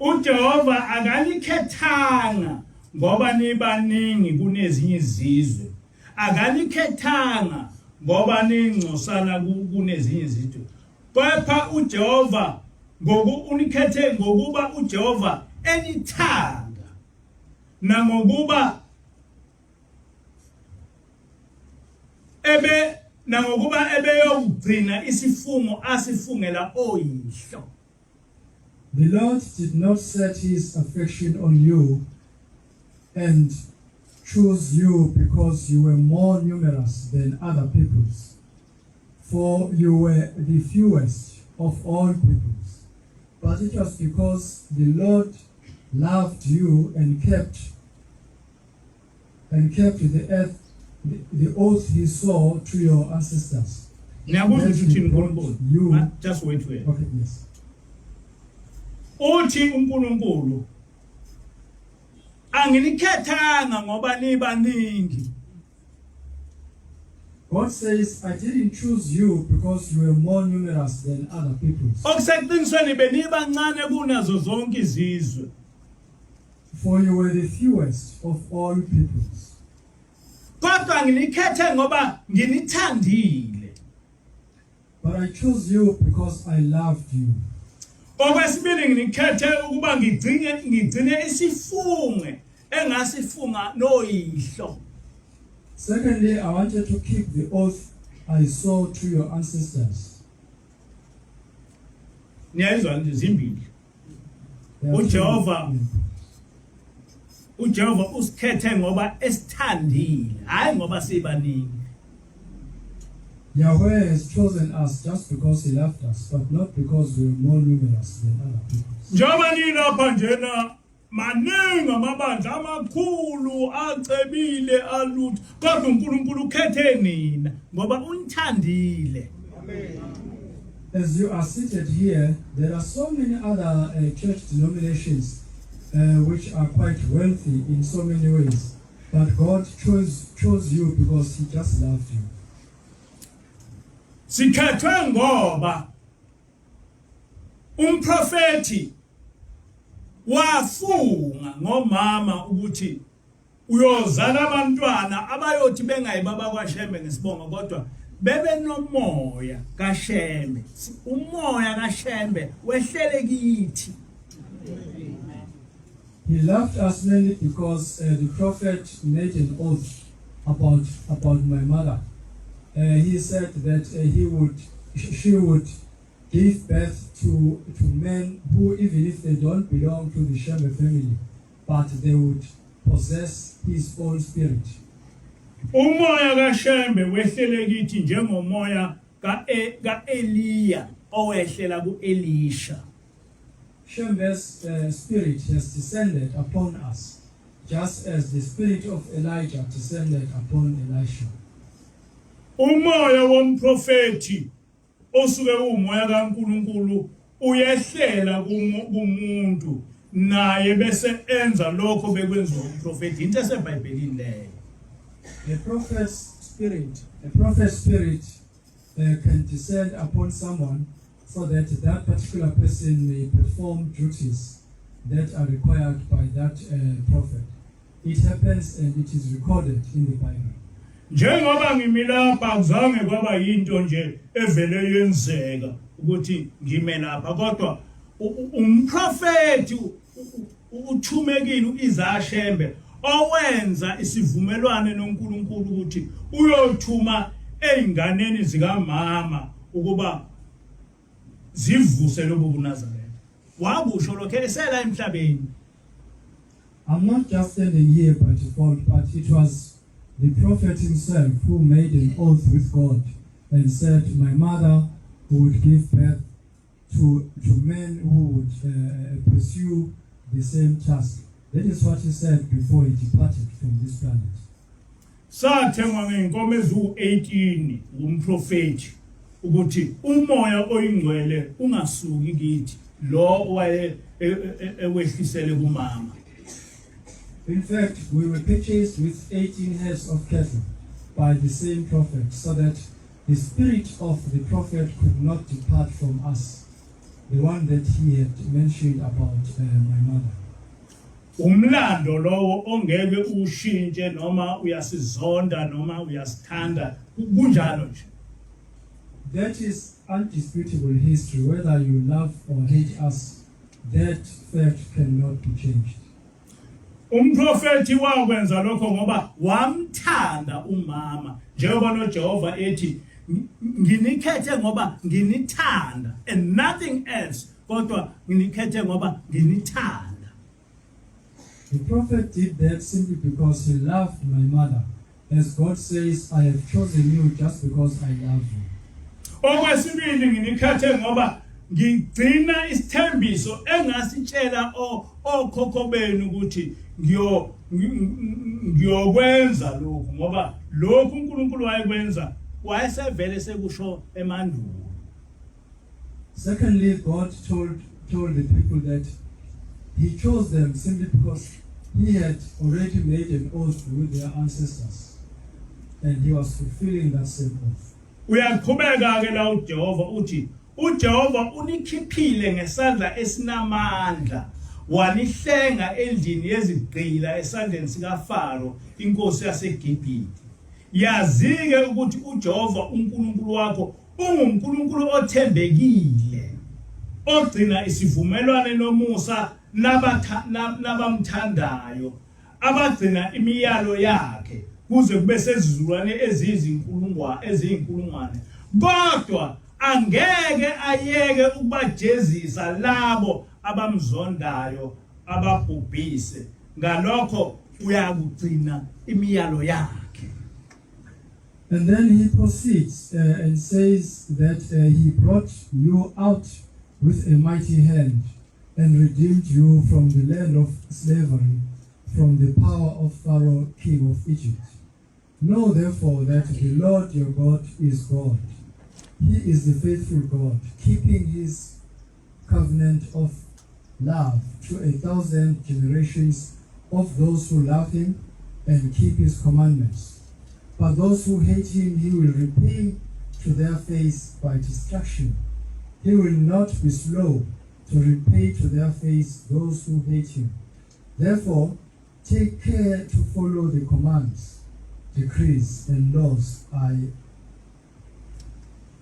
uJehova akanikhethanga ngoba nibaningi kunezinye izizwe, akanikhethanga ngoba ningcosana kunezinye izizwe, kepha uJehova ngoku unikhethe ngokuba uJehova enithanda nangokuba ebe nangokuba ebeyokugcina isifungo asifungela oyihlo. The Lord did not set his affection on you and choose you because you were more numerous than other peoples, for you were the fewest of all peoples. But it was because the Lord loved you and kept the earth, the oath he swore to your ancestors. Ngiyakuzwa That ukuthi he uthini brought uNkulunkulu. you. Just wait for it. Okay, yes. Uthi uNkulunkulu, anginikhethanga ngoba nibaningi. God says, I didn't choose you because you were more numerous than other peoples. Okuseqinisweni benibancane kunazo zonke izizwe. For you were the fewest of all peoples. Kodwa nginikhethe ngoba nginithandile. But I chose you because I loved you. Okwesibili, nginikhethe ukuba ngigcine isifunge engasifunga noyihlo. Secondly, I wanted to keep the oath I swore to your ancestors. Niyayizwa nje, zimbili. There are two. UJehova usikhethe ngoba esithandile, hayi ngoba sibaningi. Yahweh has chosen us just because he loved us, but not because we were more numerous than other peoples. Njengoba nilapha njena, maningi amabandla amakhulu acebile alutho, kodwa uNkulunkulu ukhethe nina ngoba unithandile. As you are seated here, there are so many other church denominations which are quite wealthy in so many ways. But God chose you because He just loved you. Sikhethwe ngoba umprofeti wafunga ngomama ukuthi uyozala abantwana abayothi bengayibo abakwaShembe ngesibongo, kodwa bebe nomoya kaShembe. Umoya kaShembe wehlele kithi. He loved us mainly because the prophet made an oath about my mother. He said that she would give birth to men who, even if they don't belong to the Shembe family, but they would possess his own spirit. Umoya kaShembe wehlele kithi njengomoya kaEliya owehlela kuElisha. Shembe's spirit has descended upon us, just as the spirit of Elijah descended upon Elisha. Umoya womprofeti osuke umoya kaNkuluNkulu uyehlela kumuntu, naye bese enza lokho bekwenziwa umprofeti, into eseBhayibhelini leyo. A prophet's spirit can descend upon someone so that that particular person may perform duties that are required by that prophet. It happens and it is recorded in the Bible. Njengoba ngimi lapha, akuzange kwaba yinto nje evele yenzeka ukuthi ngime lapha, kodwa umprofeti uthumekile uIsaiah Shembe owenza isivumelwano noNkulunkulu ukuthi uyothuma einganeni zikamama ukuba zivuse lobo buNazaretha. Wakusho lokho esela emhlabeni. I'm not just standing here by default, but it was the prophet himself who made an oath with God and said, my mother would give birth to men who would pursue the same task. That is what he said before he departed from this planet. Sathengwa ngeenkomo eziwu-18 umprofeti ukuthi umoya oyingcwele ungasuki kithi, lo owaye ewehlisele kumama. In fact, we were purchased with 18 heads of cattle by the same prophet, so that the spirit of the prophet could not depart from us. the one that he had mentioned about my mother. Umlando lowo ongeke ushintshe noma uyasizonda noma uyasithanda, kunjalo nje. That is undisputable history. Whether you love or hate us, that fact cannot be changed. Umprofeti wakwenza lokho ngoba wamthanda umama, njengoba noJehova ethi, "Nginikhethe ngoba nginithanda and nothing else, kodwa nginikhethe ngoba nginithanda." The prophet did that simply because he loved my mother. As God says, "I have chosen you just because I love you." Okwesibili, nginikhethe ngoba ngigcina isithembiso engasitshela okhokho benu ukuthi ngiyokwenza lokhu, ngoba lokhu uNkulunkulu wayekwenza wayesevele sekusho emandulo. Secondly, God told the people that he chose them simply because he had already made an oath with their ancestors, and he was fulfilling that same oath. Uyaqhubeka ke la uJehova, uthi uJehova unikhiphile ngesandla esinamandla, wanihlenga endlini yezigqila, esandleni sikaFaro inkosi yaseGibhithe. Yazike ukuthi uJehova uNkulunkulu wakho unguNkulunkulu othembekile, ogcina isivumelwano nomusa nabamthandayo, abagcina imiyalo yakhe kuze kube sezizukulwane eziyizinkulungwane eziyinkulungwane, kodwa angeke ayeke ukubajezisa labo abamzondayo ababhubhise. Ngalokho uyakugcina imiyalo yakhe. And then he proceeds and says that he brought you out with a mighty hand and redeemed you from the land of slavery, from the power of Pharaoh, king of Egypt. Know therefore that the Lord your God is God. He is the faithful God, keeping his covenant of love to 1,000 generations of those who love him and keep his commandments. But those who hate him, he will repay to their face by destruction. He will not be slow to repay to their face those who hate him. Therefore, take care to follow the commands, decrees, and laws I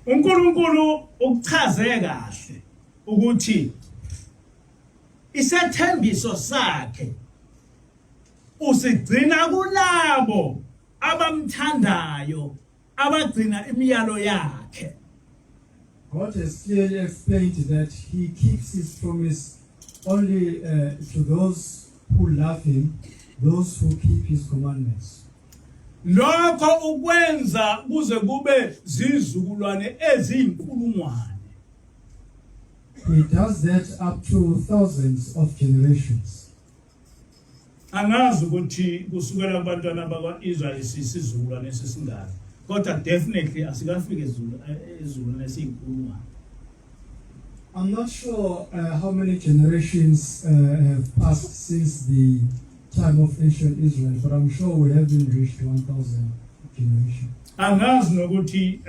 UNkulunkulu ukuchaze kahle ukuthi isethembiso sakhe usigcina kulabo abamthandayo, abagcina imiyalo yakhe. God has clearly explained that he keeps his promise only to those who love him, those who keep his commandments. Lokho ukwenza kuze kube zizukulwane eziyinkulungwane. He does that up to thousands of generations. Angazi ukuthi kusukela kubantwana bakwa-Israyeli sisizukulwane esisingaki, kodwa definitely asikafiki ezulwini esiyinkulungwane. I'm not sure how many generations have passed since the time of ancient Israel, but I'm sure we haven't reached 1,000 generations. Angazi nokuthi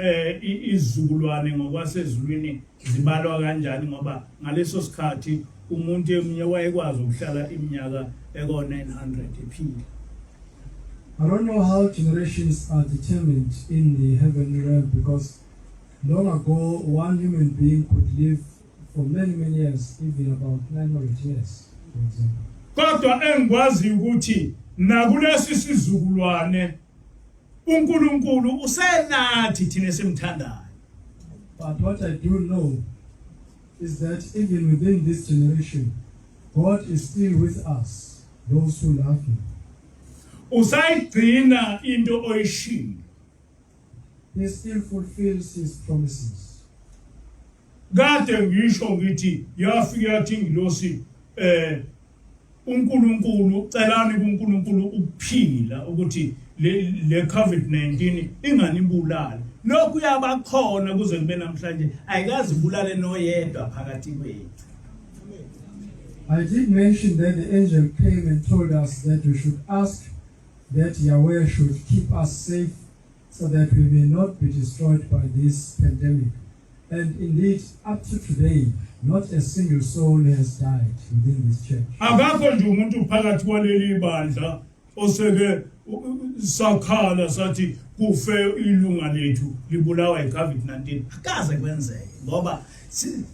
izizukulwane ngokwasezulwini zibalwa kanjani, ngoba ngaleso sikhathi umuntu emunye wayekwazi ukuhlala iminyaka eko 900 ephila. I don't know how generations are determined in the heavenly realm, because long ago one human being could live for many, many years, even about 900 years, for example. Kodwa engikwazi ukuthi nakulesi sizukulwane uNkulunkulu usenathi thina esimthandayo. But what I do know is that even within this generation, God is still with us, those who love him. Usayigcina into oyishilo. He still fulfills his promises. Kade ngisho ngithi yafika yathi ingilosi, uNkulunkulu, celani kuNkulunkulu ukuphila ukuthi le COVID-19 inganibulali. Lokhu yabakhona kuze kube namhlanje, ayikazi bulale noyedwa phakathi kwethu. I did mention that the angel came and told us that we should ask that Yahweh should keep us safe so that we may not be destroyed by this pandemic. And indeed, up to today, not a single soul has died within this church. Akakho nje umuntu phakathi kwaleli bandla oseke sakhala sathi kufe ilunga lethu libulawa yiCovid-19. Akaze kwenzeke ngoba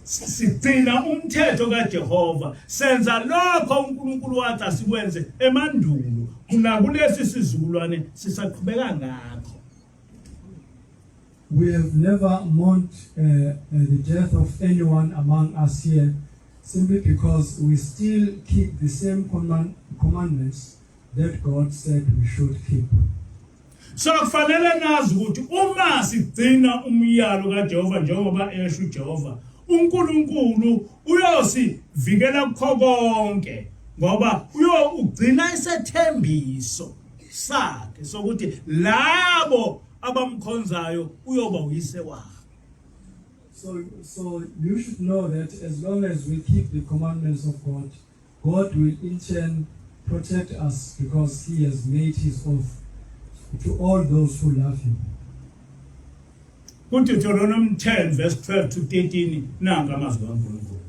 sigcina umthetho kaJehova, senza lokho uNkulunkulu wathi asikwenze emandulo, kunakulesi sizukulwane sisaqhubeka ngakho. We have never mourned the death of anyone among us here simply because we still keep the same commandments that God said we should keep. So kufanele nazi ukuthi uma sigcina umyalo kaJehova njengoba esho uJehova, uNkulunkulu uyosivikela kukho konke ngoba uyo ugcina isethembiso sakhe sokuthi labo abamkhonzayo uyoba uyise wabo. So you should know that as long as we keep the commandments of God, God will in turn protect us because he has made his oath to all those who love him. KuDeuteronomy 10 verse 12 to 13, nanka amazwi kaNkulunkulu.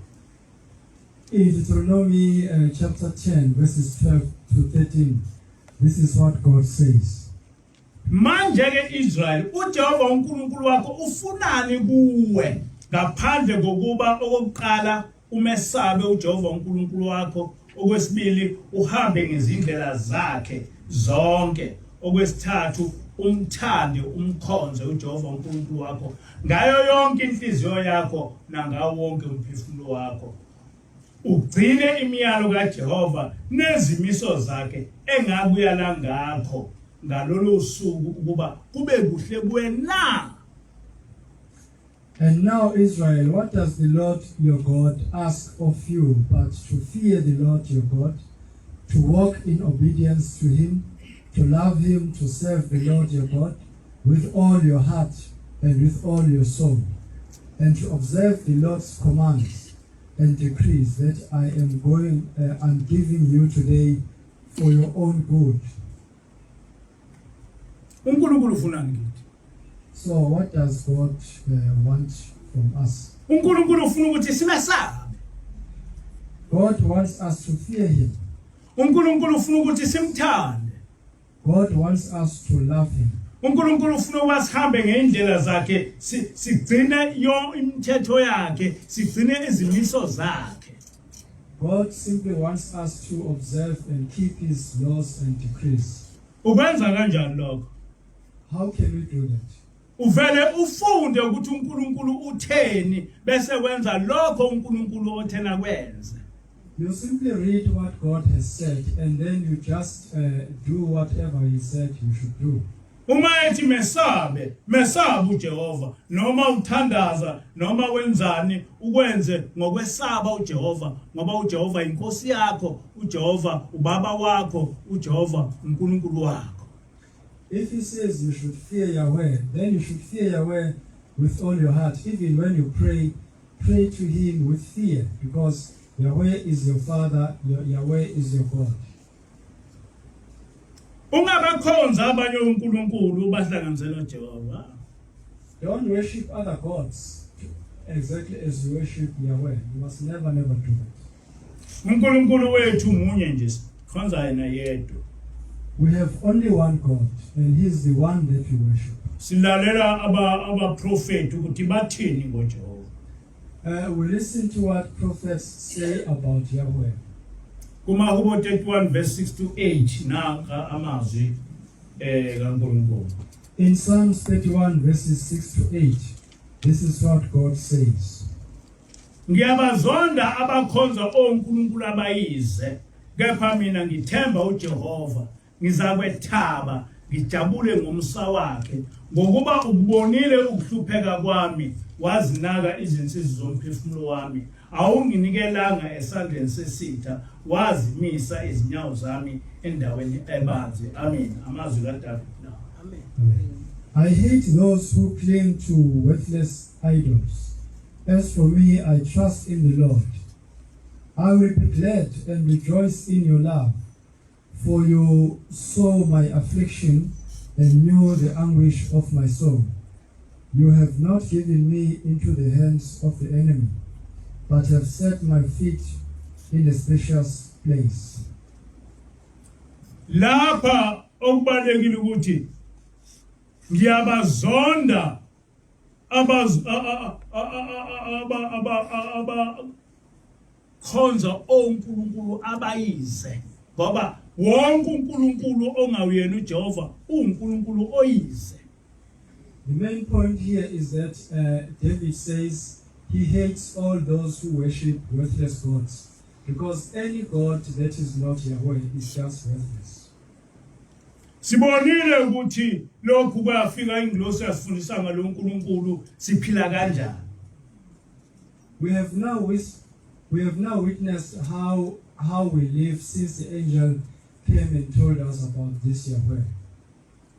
In Deuteronomy chapter 10, verses 12 to 13, this is what God says. Manje ke Israel, uJehova uNkulunkulu wakho ufunani kuwe ngaphandle kokuba okokuqala umesabe uJehova uNkulunkulu wakho, okwesibili uhambe ngezindlela zakhe zonke, okwesithathu umthande umkhonze uJehova uNkulunkulu wakho ngayo yonke inhliziyo yakho nangawo wonke umphefumulo wakho, ugcine imiyalo kaJehova nezimiso zakhe engakuyala ngakho ngalolu suku ukuba kube kuhle kuwe na? And now, Israel, what does the Lord your God ask of you but to fear the Lord your God, to walk in obedience to him, to love him, to serve the Lord your God with all your heart and with all your soul, and to observe the Lord's commands and decrees that I'm giving you today for your own good? UNkulunkulu ufunani kithi? So, what does God want from us? UNkulunkulu ufuna ukuthi simesabe. God wants us to fear him. UNkulunkulu ufuna ukuthi simthande. God wants us to love him. UNkulunkulu ufuna ukuba sihambe ngeindlela zakhe, sigcine yo imithetho yakhe, sigcine izimiso zakhe. God simply wants us to observe and keep his laws and decrees. Ukwenza kanjani lokho? How can we do that? Uvele ufunde ukuthi uNkulunkulu utheni bese wenza lokho uNkulunkulu othena kwenze. You simply read what God has said and then you just do whatever he said you should do. Uma ethi mesabe, mesabe uJehova, noma uthandaza noma wenzani, ukwenze ngokwesaba uJehova, ngoba uJehova inkosi yakho, uJehova ubaba wakho, uJehova uNkulunkulu wakho. If he says you should fear Yahweh, then you should fear Yahweh with all your heart. Even when you pray, pray to him with fear, because Yahweh is your Father, Yahweh is your God. Ungabakhonza abanye onkulunkulu ubahlanganise noJehova. Don't worship other gods exactly as you worship Yahweh. You must never, never do that. UNkulunkulu wethu munye nje, sikhonza yena yedwa. We have only one God, and he is the one that we worship. Silalela abaprofeti ukuthi bathini ngoJehova. We listen to what prophets say about Yahweh. KumaHubo 31 verse 6 to 8, nanka amazwi kaNkulunkulu. In Psalms 31 verses 6 to 8, this is what God says. Ngiyabazonda abakhonza onkulunkulu abayize, kepha mina ngithemba uJehova, ngizakwethaba ngijabule ngomsa wakhe, ngokuba ukubonile ukuhlupheka kwami, wazinaka izinsizi zomphefumulo wami. Awunginikelanga esandleni sesitha, wazimisa izinyawo zami endaweni ebanzi. Amen. Amazwi kaDavid lawo. Amen. Amen. I hate those who cling to worthless idols. As for me, I trust in the Lord. I will be glad and rejoice in your love, for you saw my affliction and knew the anguish of my soul. You have not given me into the hands of the enemy, but have set my feet in a spacious place. Lapha okubalekile ukuthi ngiyabazonda abaz aba aba aba khonza onkulunkulu abayize, ngoba wonke uNkulunkulu ongawuyena uJehova uNkulunkulu oyize. The main point here is that David says he hates all those who worship worthless gods, because any god that is not Yahweh is just worthless. Sibonile ukuthi lokhu kwafika ingilosi yasifundisa ngaloNkulunkulu siphila kanjani. We have now witnessed how we live since the angel came and told us about this Yahweh.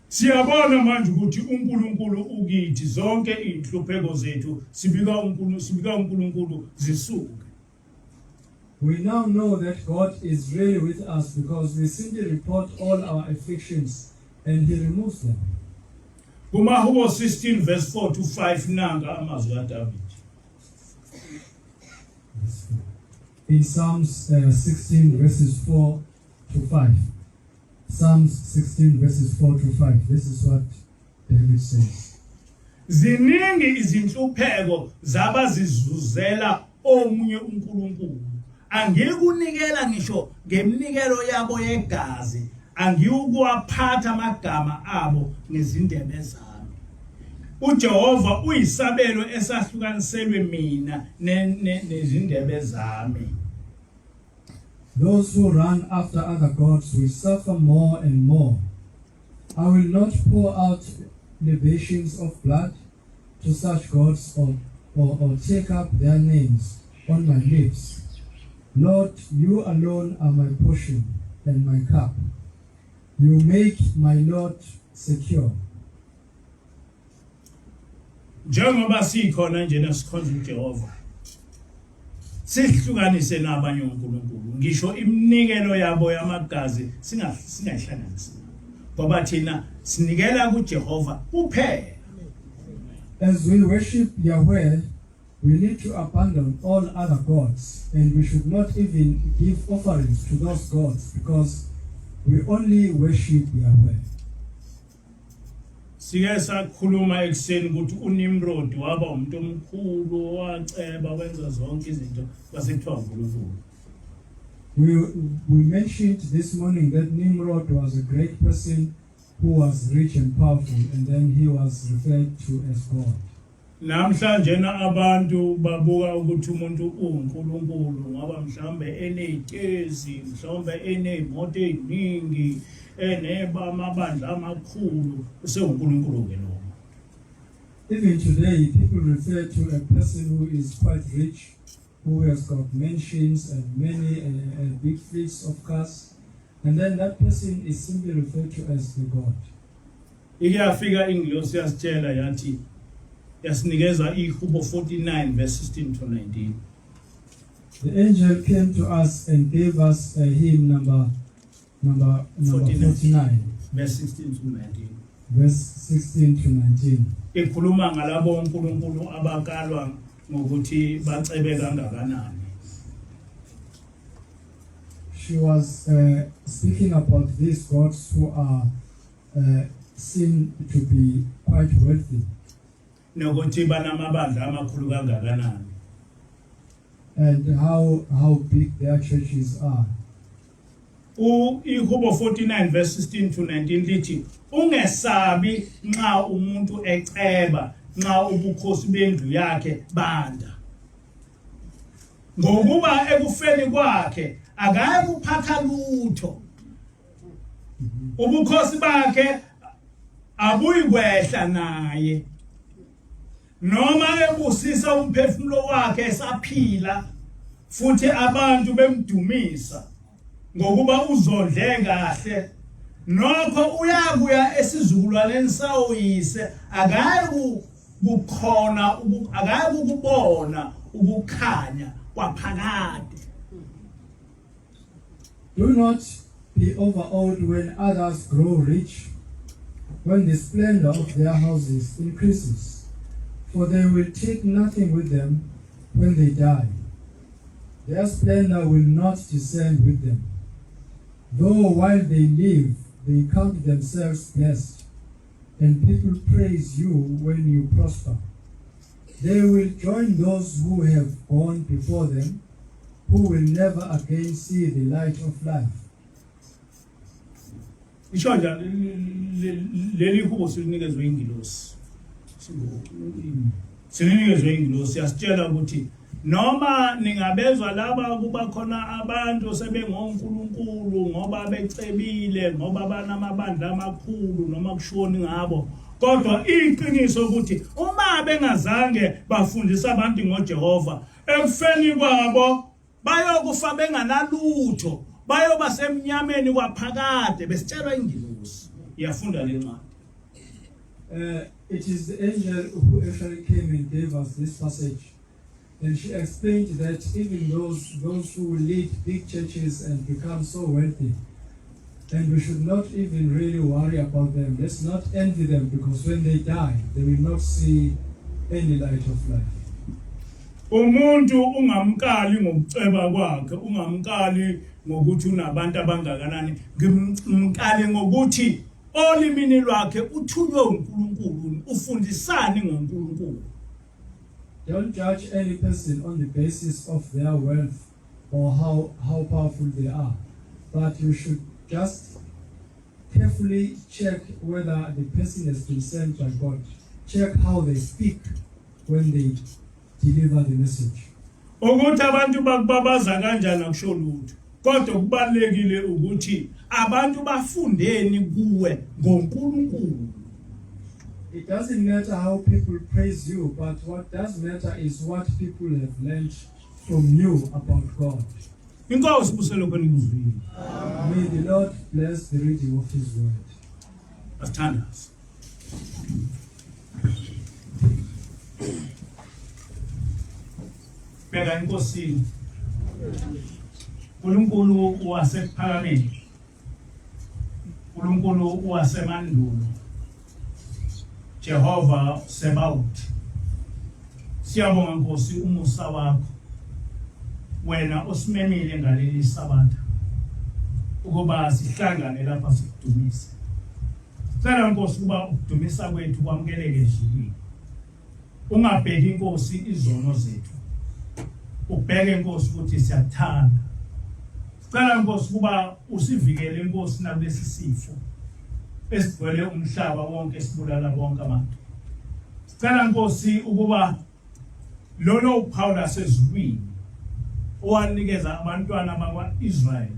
Siyabona manje ukuthi uNkulunkulu ukithi, zonke inhlupheko zethu sibika uNkulunkulu, sibika uNkulunkulu zisuke. We now know that God is really with us because we simply report all our afflictions and he removes them. KumaHubo 16 verse 4 to 5, nanga amazwi kaDavid. In Psalms 16 verses 4 to 5. Psalms 16 verses 4 to 5. This is what David says. Ziningi izinhlupheko zabazizuzela omunye uNkulunkulu. Angikunikela ngisho ngeminikelo yabo yegazi, angiyukuwaphatha amagama abo ngezindebe zami. UJehova uyisabelo esahlukaniselwe mina nezindebe zami. Those who run after other gods will suffer more and more. I will not pour out libations of blood to such gods or take up their names on my lips. Lord, you alone are my portion and my cup. You make my lot secure. Njengoba sikhona njena sikhonza uJehova, sihlukanise nabanye uNkulunkulu, ngisho iminikelo yabo yamagazi singayihlanganisi, ngoba thina sinikela kuJehova kuphela. As we worship Yahweh, we need to abandon all other gods, and we should not even give offerings to those gods because we only worship Yahweh. Sike sakhuluma ekuseni ukuthi uNimrod waba umuntu omkhulu, waceba, wenza zonke izinto, kwase kuthiwa uNkulunkulu. We mentioned this morning that Nimrod was a great person who was rich and powerful, and then he was referred to as God. Namhlanje na abantu babuka ukuthi umuntu uNkulunkulu ngoba mhlambe enezitezi, mhlawumbe enezimoto eziningi, eneba amabandla amakhulu, usewuNkulunkulu ke lo. Even today, people refer to a person who is quite rich, who has got mansions and many big fleets of cars, and then that person is simply referred to as the God. Ike yafika ingilosi yasitshela, yathi yasinikeza iHubo 49 verse 16 to 19. The angel came to us and gave us a hymn number 49. 49, verse 16 to 19. Verse 16 to 19. Ikhuluma ngalabo uNkulunkulu abakalwa ngokuthi bacebe kangakanani. She was speaking about these gods who are seen to be quite wealthy nokuthi banamabandla amakhulu kangakanani. And how big their churches are. U iHubo 49 verse 16 to 19 lithi, ungesabi nxa umuntu eceba, nxa ubukhosi bendlu yakhe banda, ngokuba ekufeni kwakhe akayi kuphatha lutho, ubukhosi bakhe abuyikwehla naye. Noma ebusisa umphefumulo wakhe esaphila futhi abantu bemdumisa ngokuba uzondle kahle, nokho uyakuya esizukulwaneni sawoyise, akayi kukhona akayi ukubona ukukhanya kwaphakade. Do not be overawed when others grow rich, when the splendor of their houses increases. For they will take nothing with them when they die. Their splendor will not descend with them. Though while they live, they count themselves blessed, and people praise you when you prosper. They will join those who have gone before them, who will never again see the light of life. Isho njani leli hubo silinikezwe ingilosi. Silinikezwe ingilosi yasitshela ukuthi noma ningabezwa laba kuba khona abantu sebengonkulunkulu ngoba becebile ngoba banamabandla amakhulu noma kushoni ngabo kodwa iqiniso ukuthi uma bengazange bafundisa abantu ngoJehova ekufeni kwabo bayokufa benganalutho bayoba semnyameni kwaphakade besitshelwa ingilosi iyafunda lencwadi. It is the angel who actually came and gave us this passage. And she explained that even those who lead big churches and become so wealthy, and we should not even really worry about them. Let's not envy them, because when they die, they will not see any light of life. Umuntu ungamkali ngokuceba kwakhe, ungamkali ngokuthi unabantu abangakanani, ngimkali ngokuthi olimini lwakhe uthunywe uNkulunkulu, ufundisani ngoNkulunkulu. Don't judge any person on the basis of their wealth or how powerful they are, but you should just carefully check whether the person has been sent by God. Check how they speak when they deliver the message. Ukuthi abantu bakubabaza kanjani akusho lutho, kodwa kubalulekile ukuthi abantu bafundeni kuwe ngoNkulunkulu. It doesn't matter how people praise you, but what does matter is what people have learned from you about God. Inkosi ibusise khona ikuzwile. May the Lord bless the reading of his word. Asithandaze. Bheka inkosini. uNkulunkulu wasekuphakameni. uNkulunkulu wasemandulo. Jehova Sebaot. Siyabonga Nkosi umusa wakho. Wena osimemile ngaleli sabatha ukuba sihlangane lapha sikudumise. Sicela Nkosi ukuba ukudumisa kwethu kwamukeleke ezulwini. Ungabheki Nkosi izono zethu. Ubheke Nkosi ukuthi siyakuthanda. Sicela Nkosi ukuba usivikele Nkosi nakulesi sifo esigcwele umhlaba wonke sibulala bonke abantu. Sicela Nkosi ukuba lolo uphawu lasezulwini owanikeza abantwana bakwa-Israyeli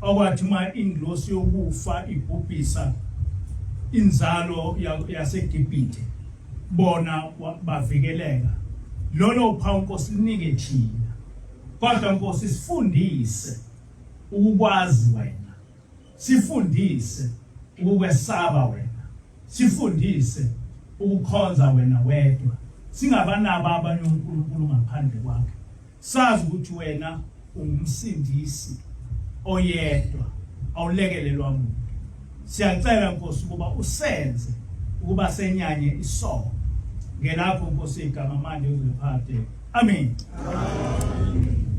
okwathi uma ingilosi yokufa ibhubhisa inzalo yaseGibhithe bona bavikeleka. Lolo uphawu Nkosi linike thina, kodwa Nkosi sifundise ukukwazi wena, sifundise ukukwesaba wena, sifundise ukukhonza wena wedwa, singabanabo abanye uNkulunkulu ngaphandle kwakhe. Sazi ukuthi wena ungumsindisi oyedwa, awulekelelwa muntu. Siyacela Nkosi ukuba usenze ukuba senyanye isono ngelakho Nkosi igama manje uzephade. Amen. Amen.